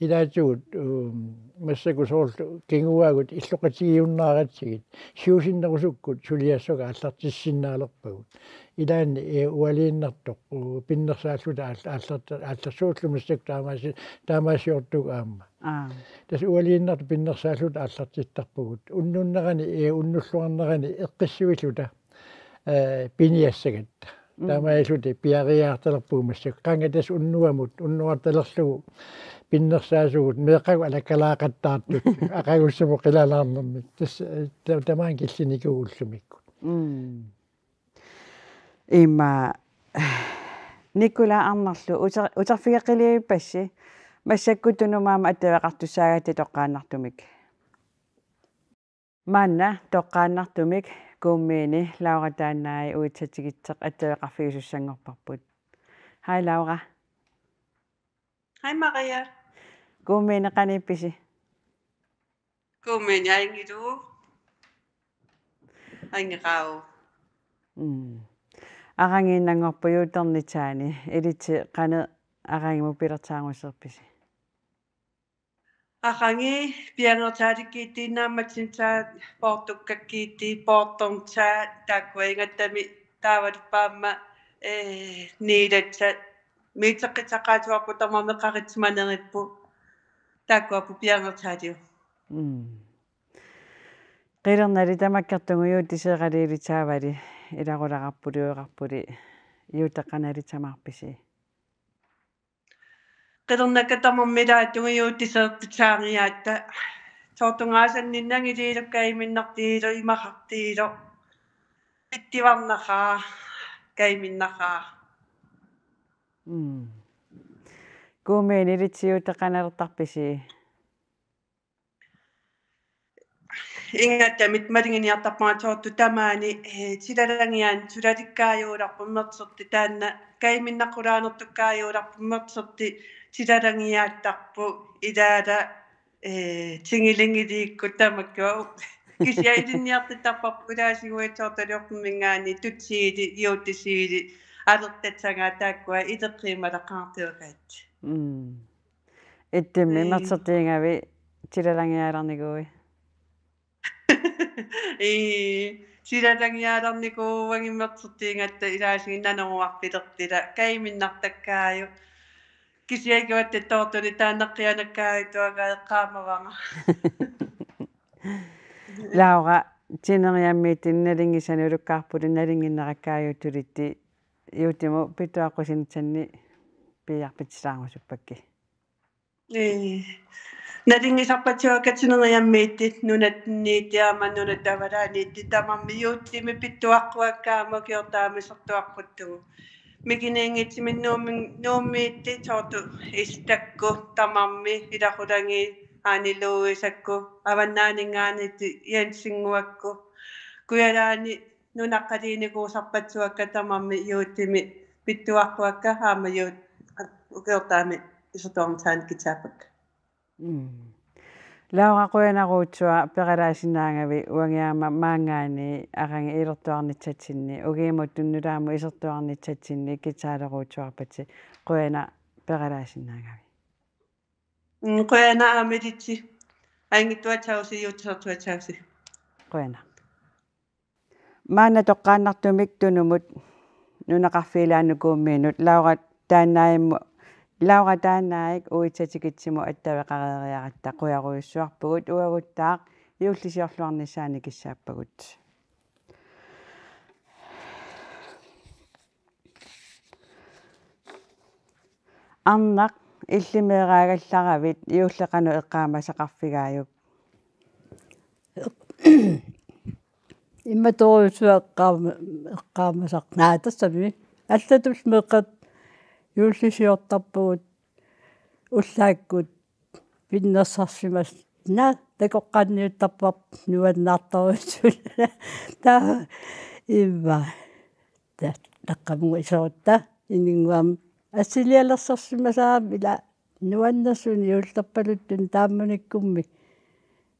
ilaatigut uh, massakkut soorlu kinguaagut illoqatigiinnaaratsigit siusinnerusukkut suliassakka aallartissinnaalerpagut. Ilaanni eh, ualiinnartoq uh, pinnersaalluta aal- aallarta- aallarsuullu massakkut taamaasi- taamaasiortugut aamma. Aa. Tassa ualiinnartoq pinnersaalluta aallartittarpugut. Unnunnerani eh, unnulluarnerani eqqissivilluta eh, piniassagatta. Mm. Taamaalilluta piareertalerpugut massakkut. Qanga tassa unnuamut, unnuartalerlugu pinnersaasugut, meeqqagut alakkalaaqattaartut, aqagussamut qilanaarnermik. Tassa eh, ta- tamaani killinikuugut ullumikkut. Mm. Ima Nikolai Arnarlu uter-, uterfigeqqilivippassi, massakkut Tunumut aamma attaveqartussaagatta toqqaannartumik. Maanna toqqaannartumik Kuummiini Laura Taannaai Uitsatikitseq attaveqarfigisussanngorparput. Hej Laura. Hej Maria. Kuummiini qaniippisi? Kuummiini ajunngillugu. Ajunngillugu. Mm. Aqaguinnanngorpugut juuternissaani, ilitsi qanoq aqagumut pilersaarusupisi? Aqagu piangertaalikkiittiinnaq aamma taava poortukkakkiittiit, poortornissaat, taakkua ingattami taavalu aamma, ee, niilassat. Miuteqqissaqaatigaarput tamarmik qaritsimaneripput. Taakkuapput piangertaaligut. Mm. Qilernali tamakkertugut juutisseeqaliillit taavali ilaquleqarpulioqarpuli juuteqqanali tamaarpisi? Qilernakka tamarmik ilaatigut juutisseertitsaagiaatta. Soortugaasannginnanngiliillu kajuminnartigilu imaqartigilu. Pittuarnaqaaq, kajuminnaqaaq. Mm. Kuummiini ilitsi juuteqqanertarpisi? Ingattami maluginiartarpunga soorlu tamaani, ee, silalangiaanni sulalikkaajuularput mersorti taanna kajuminnaqulaanertukkaajuularput mersorti silalangiaattarput ilaala, ee, tigullugu ilikkut tamakkua. Kisianni ilinniartittarparput ilaasuguit soorlu taliorpumminngaanniit tutsiili, juutisiili, alertassagaat taakkua ileqqiimalaqaartuugaat. Mm. Ittummi Ii. Mersortiugavit silalangiaalarnikuuit? Ii, silalangiaalarnikuuagut mersortiugatta ilaasugut naneruarpilertila kajuminnartakkaagut. Kisianni ikiuatta toortuni taanna qianakkaajuttuagaa eqqaamavara. Laura, tineriammiittunik nalunngisanik ulukkaarpullu nalunnginnerakkaajuttulitti juutimut pittuaqqusinissannik piiarpitsisaarusuppakka. Ee, nalunngisarpassuakka tineriammiittut nunatsinniittut aamma nunatta avalaaniittut tamarmik juutimik pittuaqquakka aamma ukiortaamik isertuaqquttugut. Mikiniinngitsumik Nuummi-, Nuummiittut soorlu Istakku tamarmik ilaqutangit Aani Louisakkut avannaaninngaanniittut Jensinnguakkut Kujalaani nunaqqaliinikuusarpassuakka tamarmik juutimik pittuaqquakka aamma juut-, ukiortaamik isertuarnissaannik kitsaappakka. Mm. Laura, qujanarujussuaq peralaasinnaagavit uagut aamma maanngaanniit aqagu ilertuarnissatsinni ukiumut tunnulaammut isertuarnissatsinni kitsaalerujussuarpassi, qujanaq peralaasinnaagavit. Mm, qujanaq aamma ilitsi. Ajunngitsuassagussi juutisseertuassagussi. Qujanaq. Maanna toqqaannartumik Tunumut nunaqarfik ilaannut Kuummiinut Laura Taannaaimmu-, Laura Taannaaik Uitsatikitsimut attaveqareeriaratta qujarujussuarpugut, uaguttaaq juullisiorluarnissaannik kissaappagut. Arnaq, illit meeraagallaravit juulli qanoq eqqaamasaqarfigaajuk? Immatorujussuaq eqqaama-, eqqaamasaq-, naa, tassami. Allatut meeqqat juullisiortarpugut ullaakkut pinnersarsimas-, naa, takoqqaanniuttarparput nuannaartorujussuullunga. Taava imma. Ta-, taqqamunga iserutta. Inunnguamik assilialersorsimasarami ila nuannersuni juullerpaluttunik taammanikkummi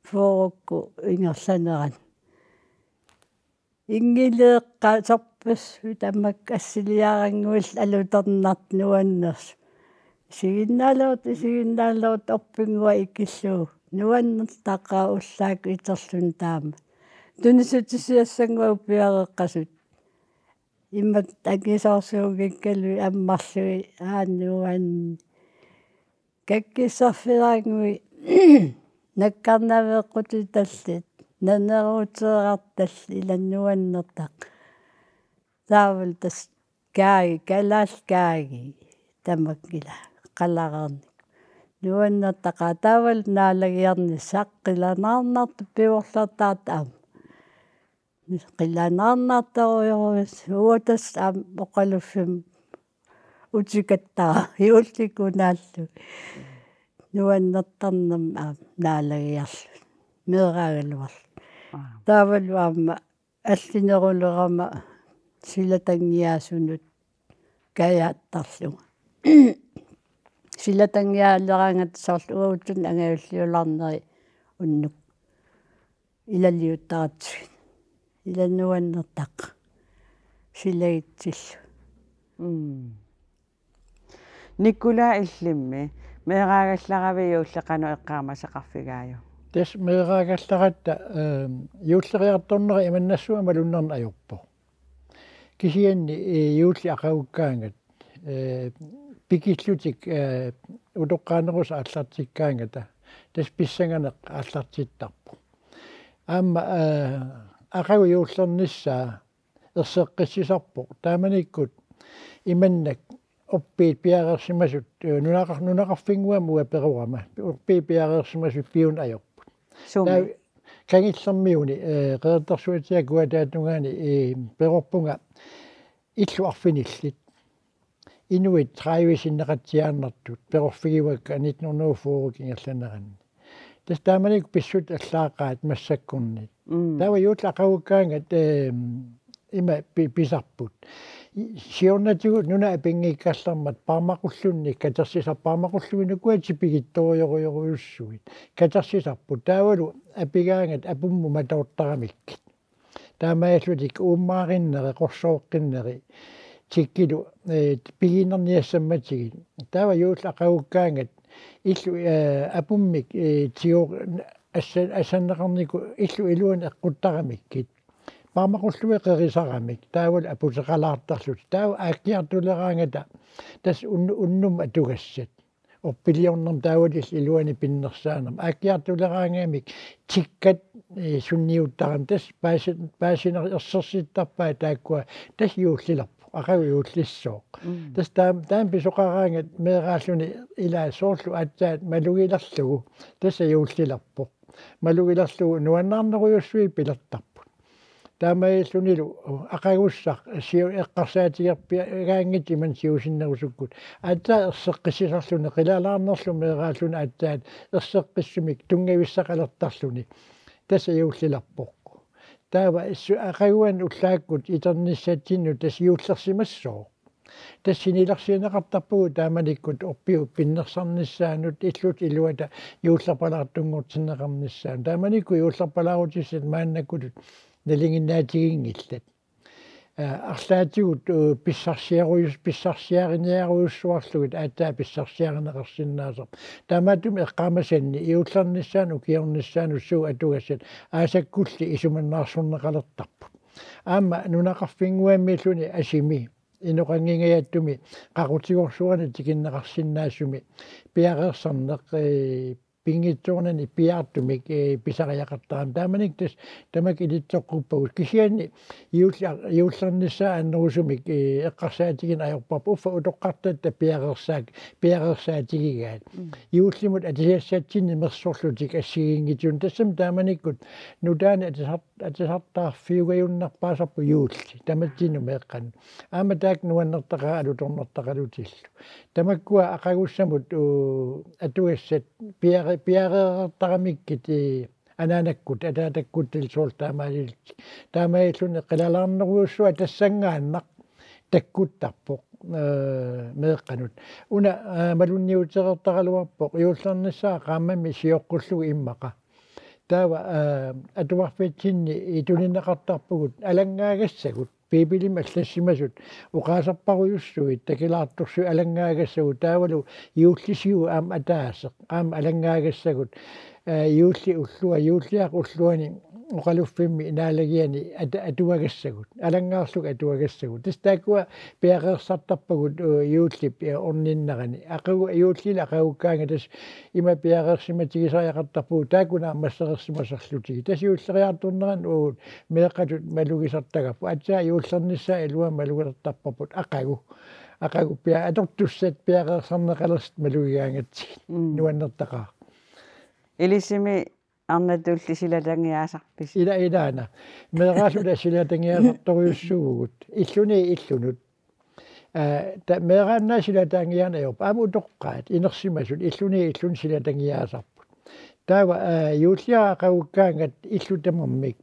fyrrekku ingerlanerat. Inngileeqqasorpassuit tamakku assiliarannguillu alutornartut nuannersut. Isiginnaaleruit, isiginnaaleruit orpinnguaq ikillugu. Nuannertaqaaq ullaakkut iterluni taama. Tunisutisiassannguaq upiareqqasut. Immaqa angisoorsuunngikkaluit ammarlugit, aa, nuann-. Kakkissarfeerannguit nakkarnaveeqqutit tallit, naneruuteerartallit ila nuannertaqaaq. Taavalu tassa kaagi, kalaallit kaagi, tamakku ila qalareernik. Nuannertaqaaq taavalu naalagiarnissaq qilanaarnartoq pivorlertaartoq aamma. Qilanaarnartorujorujussuuvoq, uagut tassa aamma oqaluffimmi utikattara juullikunaallu. Nuannertarnermik aamma naalagiarluni. Meeraagaluarluni. Taavalu aamma allinerulerama silatanngiaasunut kajaattarlunga. Silatanngiaaleraangata soorlu uagutsinnut angajulliulaarneri unnuk ilaliuttaratsigit. Ila nuannertaqaaq. Silagitsillugu. Mm. Nikolai illimmi meeraagallaravit juulli qanoq eqqaamasaqarfigaajuk? Tassa meeraagallaratta, ehm, juulleriartornera imannassuaq malunnarneq ajorpoq. Kisianni, eh, juulli aqagukkaangat, eh, pikillutik, eh, utoqqaanerusut aallartikkaangata, tassa pissanganeq aallartittarpoq. Aamma, eh, aqagu juullernissaa erseqqissisarpoq. Taamanikkut imannak orpiit piareersimasut, eh, nunaqar-, nunaqarfinnguamik uanga perorama. Orpiit piareersimasut piuneq ajorput. Sumi? Taa-, Kangillermiuni, eh, Qeqertarsuatsiaat Kujataatungaani, eh, perorpunga illut arfinillit. Inuit tredive sinneqatsiaannartut, perorfigivakka nitten hundrede og fyrre ingerlaneranni. Tassa taamanikkut pissutsit allaaqaat massakkornit. Mm. Taava juulli aqagukkaangat, ehm, ima pi-, pisarput. I-, siornatigut nunat apinngikkallarmat paarmaqulluunniit katersisarput, paarmaqulluunniit ukua tipigittorujorujorujussuit. Katersisarput. Taavalu apigaangat apummut matoortaramikkit. Taamaallutik uummaarinneri, qorsooqqinneri, tikkilu, eh, pigiinnarniassammatigit. Taava juulli aqagukkaangat illu, eh, apummik, eh, tigo-, assa-, assanneqarnikut illu iluani eqquttaramikkit. Paarmaqulluit qerisaramik, taavalu aputeqalaartarlutik. Taava aakkiartuleraangata tassa un-, unnummat atugassat. Orpiliornermi taavalu iluani pinnersaanermi. Aakkiartuleraangamik tikkat, eh, sunniuttaramik. Tassa paasi-, paasineq ersersittarpaat taakkua, tassa juullilerpoq. Aqagu juullissooq. Mm. Tassa taam-, taama pisoqaraangat meeraalluni ilaa soorlu aatsaat malugilerlugu. Tassa juullilerpoq. Malugilerlugu nuannaarnerujussuit pilertarput. Taamaalillunilu aqagussaq siu-, eqqarsaatigerpiagaanngitsoq imannak siusinnerusukkut. Aatsaat erseqqissisarluni qilalaarnerlu meeraalluni aatsaat erseqqissumik tunngavissaqalertarluni. Tassa juullilerpoq. Taava issu aqaguani ullaakkut iternissatsinnut tassa juullersimassooq. Tassa sinilersiineqartarpugut taamanikkut orpiup pinnersarnissaanut illuta iluata juullerpalaartunngortinneqarnissaanut. Taamanikkut juullerpalaarutissat maannakkutut nalinginnaatiginngillat. Aa, arlaatigut, uu, pissarsiarujus-, pissarsiariniarujussuarlugit aatsaat pissarsiarineqarsinnaasarpoq. Taamaattumik eqqaamasanni juullernissaanut ukiornissaanut suut atugassat aasakkulli isumannaarsorneqalertarput. Aamma nunaqarfinnguammiilluni asimi inoqanngingajattumi qaqutigorsuarnik tikinneqarsinnaasumi piareersarneq, ee, pinngitsoornani piaartumik, ee, pisariaqartarami. Taamanikkut tassa tamakku ilitsoqquppagut. Kisianni juulli-, juullernissaa annerusumik, ee, eqqarsaatigineq ajorparput. Uffa utoqqartatta piareersaak-, piareersaatigigaat. Mm. Juullimut atisassatsinnik mersorlutik assigiinngitsunik. Tassami taamanikkut nutaanik atisar-, atisartaarfiugajunnerpaasarput juulli. Tamatsinnut meeqqanut. Aamma taakku nuannertaqaat alutornartaqalutillu. Tamakkua aqagussamut, uu, atugassat piare-, piareertaramikkit, ee, anaanakkut, ataatakkutillu soorlu taamaalillutik. Taamaalilluni qilalaarnerujussuaq tassanngaannaq takkuttarpoq, ee, meeqqanut. Una, ee, malunniutereertaraluarpoq juullernissaa qaammammi sioqqullugu immaqa. Taava, ee, atuarfitsinni tunineqartarpugut alanngaagassagut. Biibilimi allassimasut oqaaserparujussuit takilaartorsuit alanngaagassagut taavalu juullisigut aamma ataaseq aamma alanngaagassagut, ee, juulli ullua, juulliaq ulluani oqaluffimmi naalagiani ata-, atuagassagut, alanngaarlugit atuagassagut. Tassa taakkua piareersartarpagut, ee, juullip, ee, orninnerani. Aqagu-, juullili aqagukkaangat tassa ima piareersimatigisariaqartarpugut taakku naammassereersimasarlutigit. Tassa juulleriartornerani uagut meeqqatut malugisartagarput. Aatsaat juullernissaa iluamik malugisartarparput aqagu. Aqagu pia-, atortussat piareersarneqalersut malugigaangatsigit. Mm. Nuannertaqaaq. Ilisimi arnatulli silatagiaasarpisi? Ila ilaana. Meeraalluta silatagiaasartorujussuuvugut. Illuni illunut. Aa, ta-, meeraannaat silatagiaannaat ajorput. Aamma utoqqaat inersimasut illuni illunut silatagiaasarput. Taava, aa, juulliaraq aqagukkaangat illut tamarmik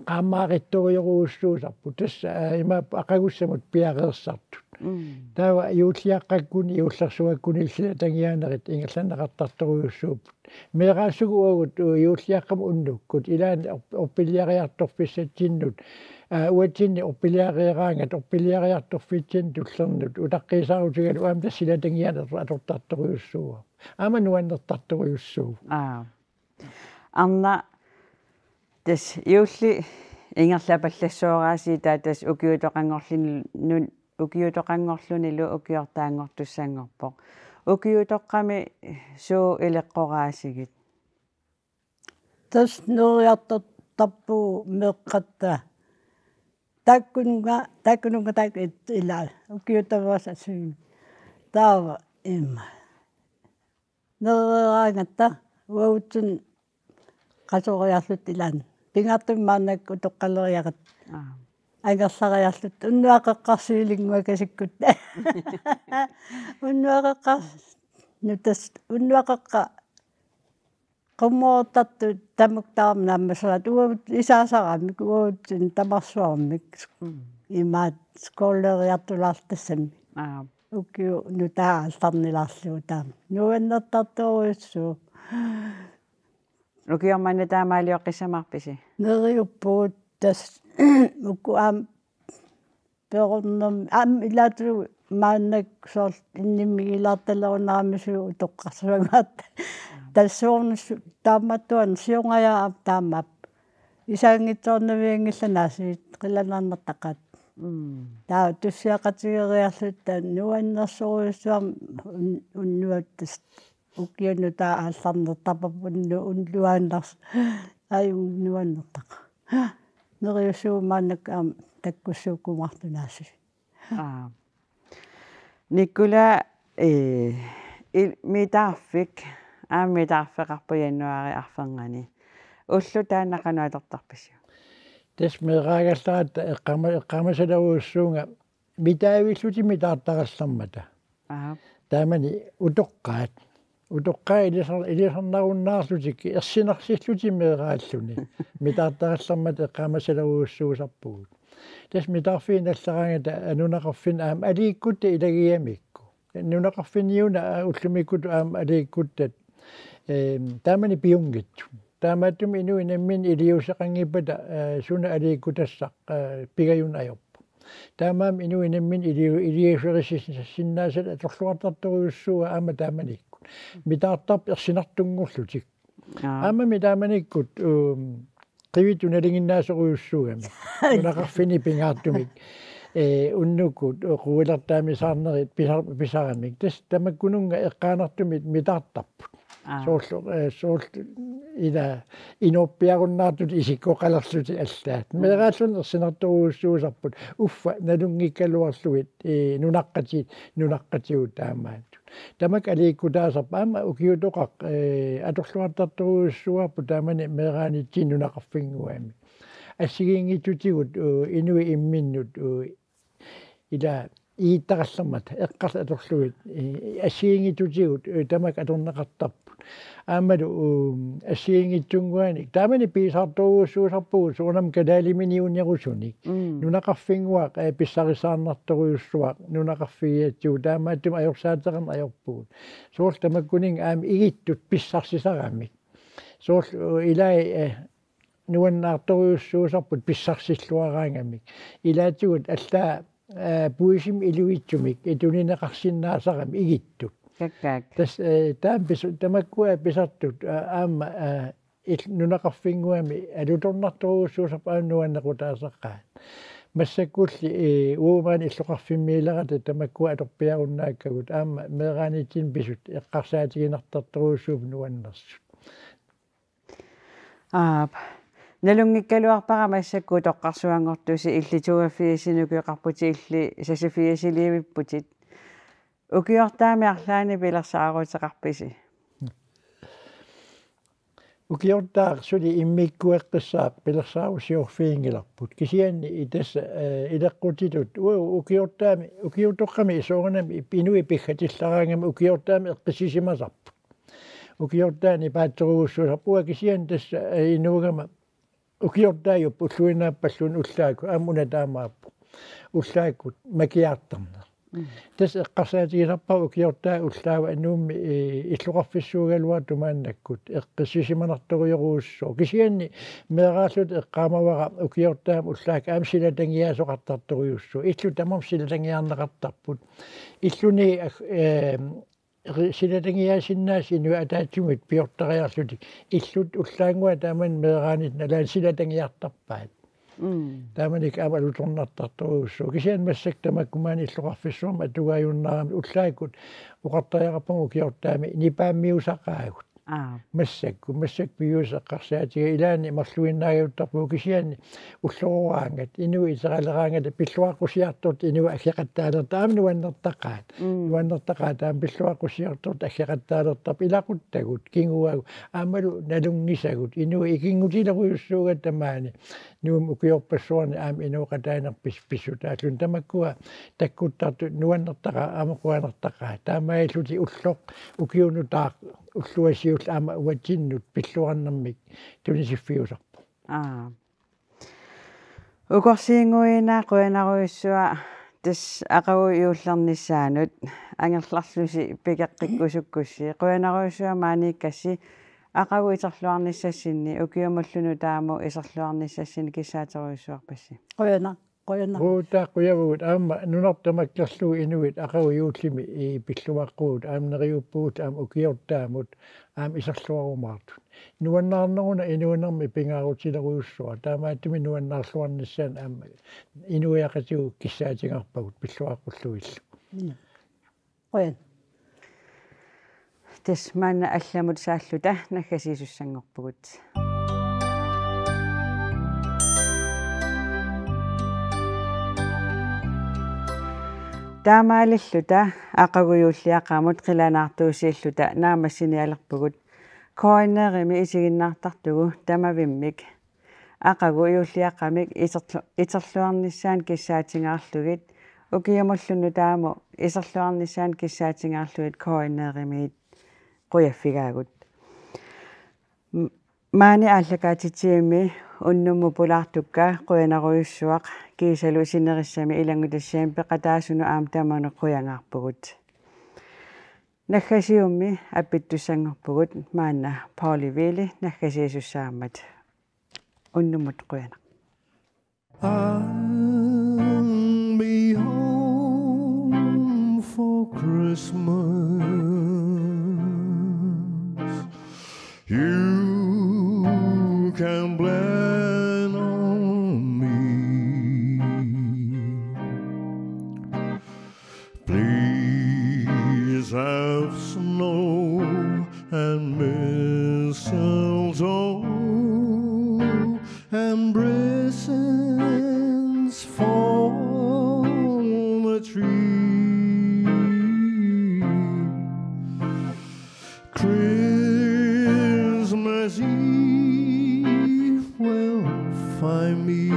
qaammaaqittorujorujussuusarput. Tassa, aa, imaappoq aqagussamut piareersartut. Mm. Taava juulliaqqakkuni juullersuakkuni silatagiaanerit ingerlanneqartartorujussuupput. Meeraassugut uagut, uu, juulliaqqamut unnukkut, ilaanni orp-, orpiliariartorfissatsinnut, aa, uatsinni orpiliareeraangat, orpiliariartorfitsinnut tullernut, utaqqiisaarutigalugu aamma tassa silatagiaaneq atortartorujussuuvoq. Aamma nuannertartorujussuuvoq. Aa. Arnaq, tassa juulli ingerlapallassuaraasiit taava tassa ukiutoqanngorluni-, ukiutoqanngorlunilu ukiortaanngortussanngorpoq. Ukiutoqqami suut ileqqoraasigit? Tassa neriartortarpugut meeqqatta. Taakkununnga, taakkununnga taakku it-, ilaa, ukiut tamaasa assuun. Taava imma. Nereeraangatta uagutsinnut qasoriarluta ilaanni. Pingaartumik maannakkut utoqqaleriaratta. Aa. Angerlariarluta. Unnuap qeqqarsuilinnguakasikkutta. Unnuap qeqqar-, nu tassa, unnuap qeqqaq qummoortartut tamakku tamarmik naammasseriarluta uagut isaasaramik uagutsinnut tamarsuarmik. Mm. Imaattoq skooleriartulaarluta tassami. Aa. Ukiut nutaat aallarnilaarlugu taama. Nuannertartorujussuuvoq. Ukioq manna taamaalioqqissamaarpisi? Neriuppugut tassa uku aamma perornermi, aamma ilaatigut maannakkut soorlu innimmigilaartalerunarami suut utoqqarsuangaarta. Tassuunis taamaattuani siornajaa aamma taamaappoq. Isaanngitsoornavianngillat naasiit qilanaarnertaqaat. Mm. Taava tussiaqatigeriarluta nuannersorujussuarmik un-, unnuap tassa ukiut nutaat aallarnertarpavut unnu-, unnuaannars-, ai unnuaannartaqaaq. Neriussuu maannakkut aamma takkussuukkumaartunaassusi. Aa. Nikolai, ee, il-, mitaarfik, aamma mitaarfeqarpoq januaari arferngani. Ulloq taanna qanoq atortarpisiuk? Tassa meeraagallaratta eqqaama-, eqqaamasalerujussuunga mitaavillutik mitaartarallarmata. Aap. Taamani utoqqaat. Utoqqaat ilisar-, ilisarnarunnaarlutik ersinarsillutik meeraalluni. Mitaartarallarmata eqqaamasalerujussuusarpugut. Tassa mitaarfiit nallaraangata nunaqarfinni aamma aliikkutta ilagigamikku. Nunaqarfinniuna ullumikkutut aamma aliikkuttat, eem, taamani piunngitsut. Taamaattumik inuit namminneq iliuuseqanngippata, ee, suna aliikkutassaq, ee, pigajunneq ajorpoq. Taamaammat inuit namminneq iliu-, iliuuserissinnaasat atorluartartorujussuuaat aamma taamanikkut. Mitaartarput ersinartunngorlutik. Aa. Aammami taamanikkut, uum, qivittut nalinginnaasorujussuugamik. Nunaqarfinni pingaartumik. Ee, unnukkut, ee, quilertaamisaarnerit pisar-, pisaramik. Tassa tamakkununnga eqqaanartumik mitaartarput. Aa. Soorlu, ee, soorlu ila inorpiarunnaartut isikkoqalerlutik allaat. Mm. Meeraalluni ersinartorujussuusarput. Uffa nalunngikkaluarlugit, ee, nunaqqati-, nunaqqatigut taamaattut. Tamakku aliikkutaasarput aamma ukiutoqaq, ee, atorluartartorujussuuarput taamani meeraanitsinnut nunaqarfinnguami. Assigiinngitsutigut, ee, inuit imminnut, ee, ila iittarallarmata eqqartut atorlugit, ee, assigiinngitsutigut, ee, tamakku atorneqartarput. Aammalu, uum, assigiinngitsunnguanik. Taamani piisaartorujussuusarpugut soorunami kalaaliminiunerusunik. Mm. Nunaqarfinnguaq, ee, pissarissaarnartorujussuaq, nunaqarfigigatsigu taamaattumik ajorsaateqarneq ajorpugut. Soorlu tamakkuninnga aamma igittut pissarsisaramik. Soorlu, ee, ilai, ee, nuannaartorujussuusarput pissarsilluaraangamik. Ilaatigut allaat, ee, puisimik ilivitsumik, ee, tunineqarsinnaasaramik igittut. Kakkaak. Tassa, ee, taama pisu-, tamakkua pisartut, ee, aamma, ee, il-, nunaqarfinnguami alutornartorujussuusarput aamma nuannequtaasaqaat. Massakkulli, ee, uagut maani illoqarfimmiilerata tamakkua atorpiarunnaakkagut aamma meeraanitsinni pisut eqqarsaatiginartartorujussuupput nuannersut. Aap. Nalunngikkaluarpara massakkut utoqqarsuanngortusi illit toogfirsinik ukioqarputit illit seksogfirsiliivipputit. Ukiortaami arlaanni pilersaaruteqarpisi? Ukiortaaq suli immikkueqqissaaq pilersaarusiorfiginngilarput. Kisianni i tassa, eh, ileqqutitut, u-, ukiortaami, ukiutoqqami soorunami ip-, inuit piggatillaraangamik ukiortaami eqqissisimasarput. Ukiortaani paatsorujussuusarput. Uanga kisianni tassa, eh, inuugama ukiortaajupput ulluinnaappalluunniit ullaakkut, aamma una taamaappoq. Ullaakkut makiartarneq. Mm. Tassa eqqarsaatigisarpara ukiortaat ullaava Nuummi, eh, illoqarfissuugaluartut maannakkut eqqissisimanartorujorujussuuvoq. Kisianni meeraalluta eqqaamavara ukiortaat ullaakkut aamma silatangiaasoqartartorujussuuvoq. Illut tamarmik silatangiarneqartarput. Illuni ag-, eh, ri-, silatangiaasinnaasut inuit ataatsimut piortariarlutik. Illut ullaannguaq taamani meeraanitta nalaani silatangiartarpaat. Mm. Taamanikkut aamma alutornartartorujussuuvoq. Kisianni massakkut tamakku maani illoqarfissuarmi atugaajunnaarami ullaakkut oqartariaqarpunga ukiortaami nipaammiusaqaagut. Aap. Massakkut, massakkut piviuseq eqqarsaatigaara ilaanni marluinnaajuttarpugut kisianni ullorooraangat, inuit iseraleraangata pilluaqqusiartortut inuit aggeqattaalertarput aamma nuannertaqaat. Mm. Nuannertaqaat aamma pilluaqqusiartortut aggeqattaalertarput ilaquttagut, kinguagut, aammalu nalunngisagut, inuit ikinngutilerujussuugatta maani. Nuummi ukiorpassuarni aamma inooqataaneq pis-, pissutaalluni tamakkua takkuttartut nuannertaqaat aamma qujanartaqaat. Taamaalillutik ulloq ukiunutaaq ulluasiullu aamma uatsinnut pilluarnermik tunisiffiusarpoq. Aa. Ukorsiinnguina qujanarujussuaq tassa aqagu juullernissaanut angerlarlusi pikeqqikkusukkussi. Qujanarujussuaq maaniikkassi aqagu iserluarnissassinni ukiumullu nutaamut iserluarnissassinni kissaaterujussuarpassi. Qujanaq, qujanaq. Uta qujavugut aamma nunarput tamakkerlugu inuit aqagu juullimi i pilluaqqugut aamma neriuppugut aamma ukiortaamut aamma iserluarumaartut. Nuannaarneruna inuunermi pingaarutilerujussuaq. Taamaattumik nuannaarluarnissaanut aamma inuiaqatigut kissaatigaarpagut pilluaqqullugillu. Mm. Qujan. Tassa maanna allamut saalluta naggasiisussanngorpugut. Taamaalilluta aqagu juulliaqqamut qilanaartuusiilluta naammassinialerpugut. K N R-imi isiginnaartartugut tamavimmik aqagu juulliaqqamik iserlu-, iserluarnissaannut kissaatigaarlugit ukiumullu nutaamut iserluarnissaannut kissaatigaarlugit K N R-imiit qujaffigaagut. M-, maani aallakaatitsivimmi unnummut pulaartukka qujanarujussuaq kiisalu sinerissami ilanngutassiami peqataasunut aamma tamanut qujangaarpugut. Naggasiummi appittussanngorpugut maanna Pauli Viili naggasiisussaammat. Unnummut qujanaq. I'll be home for Christmas. You can plan on me. Please have snow and mistletoe and presents for the tree. Christmas Eve will find me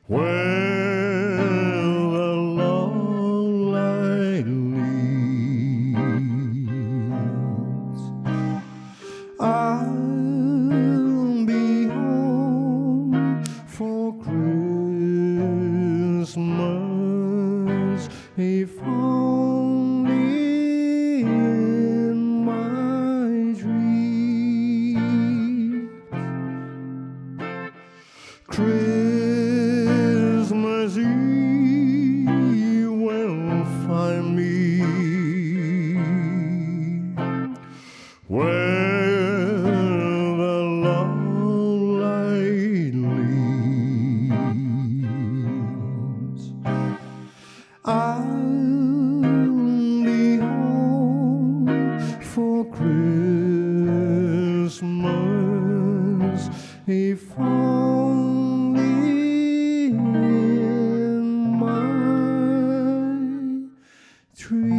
where the love light leads. I'll be home for Christmas, if only in my dreams. Christmas Eve will find me where the love light leads. I'll be home for Christmas, if only in my dreams.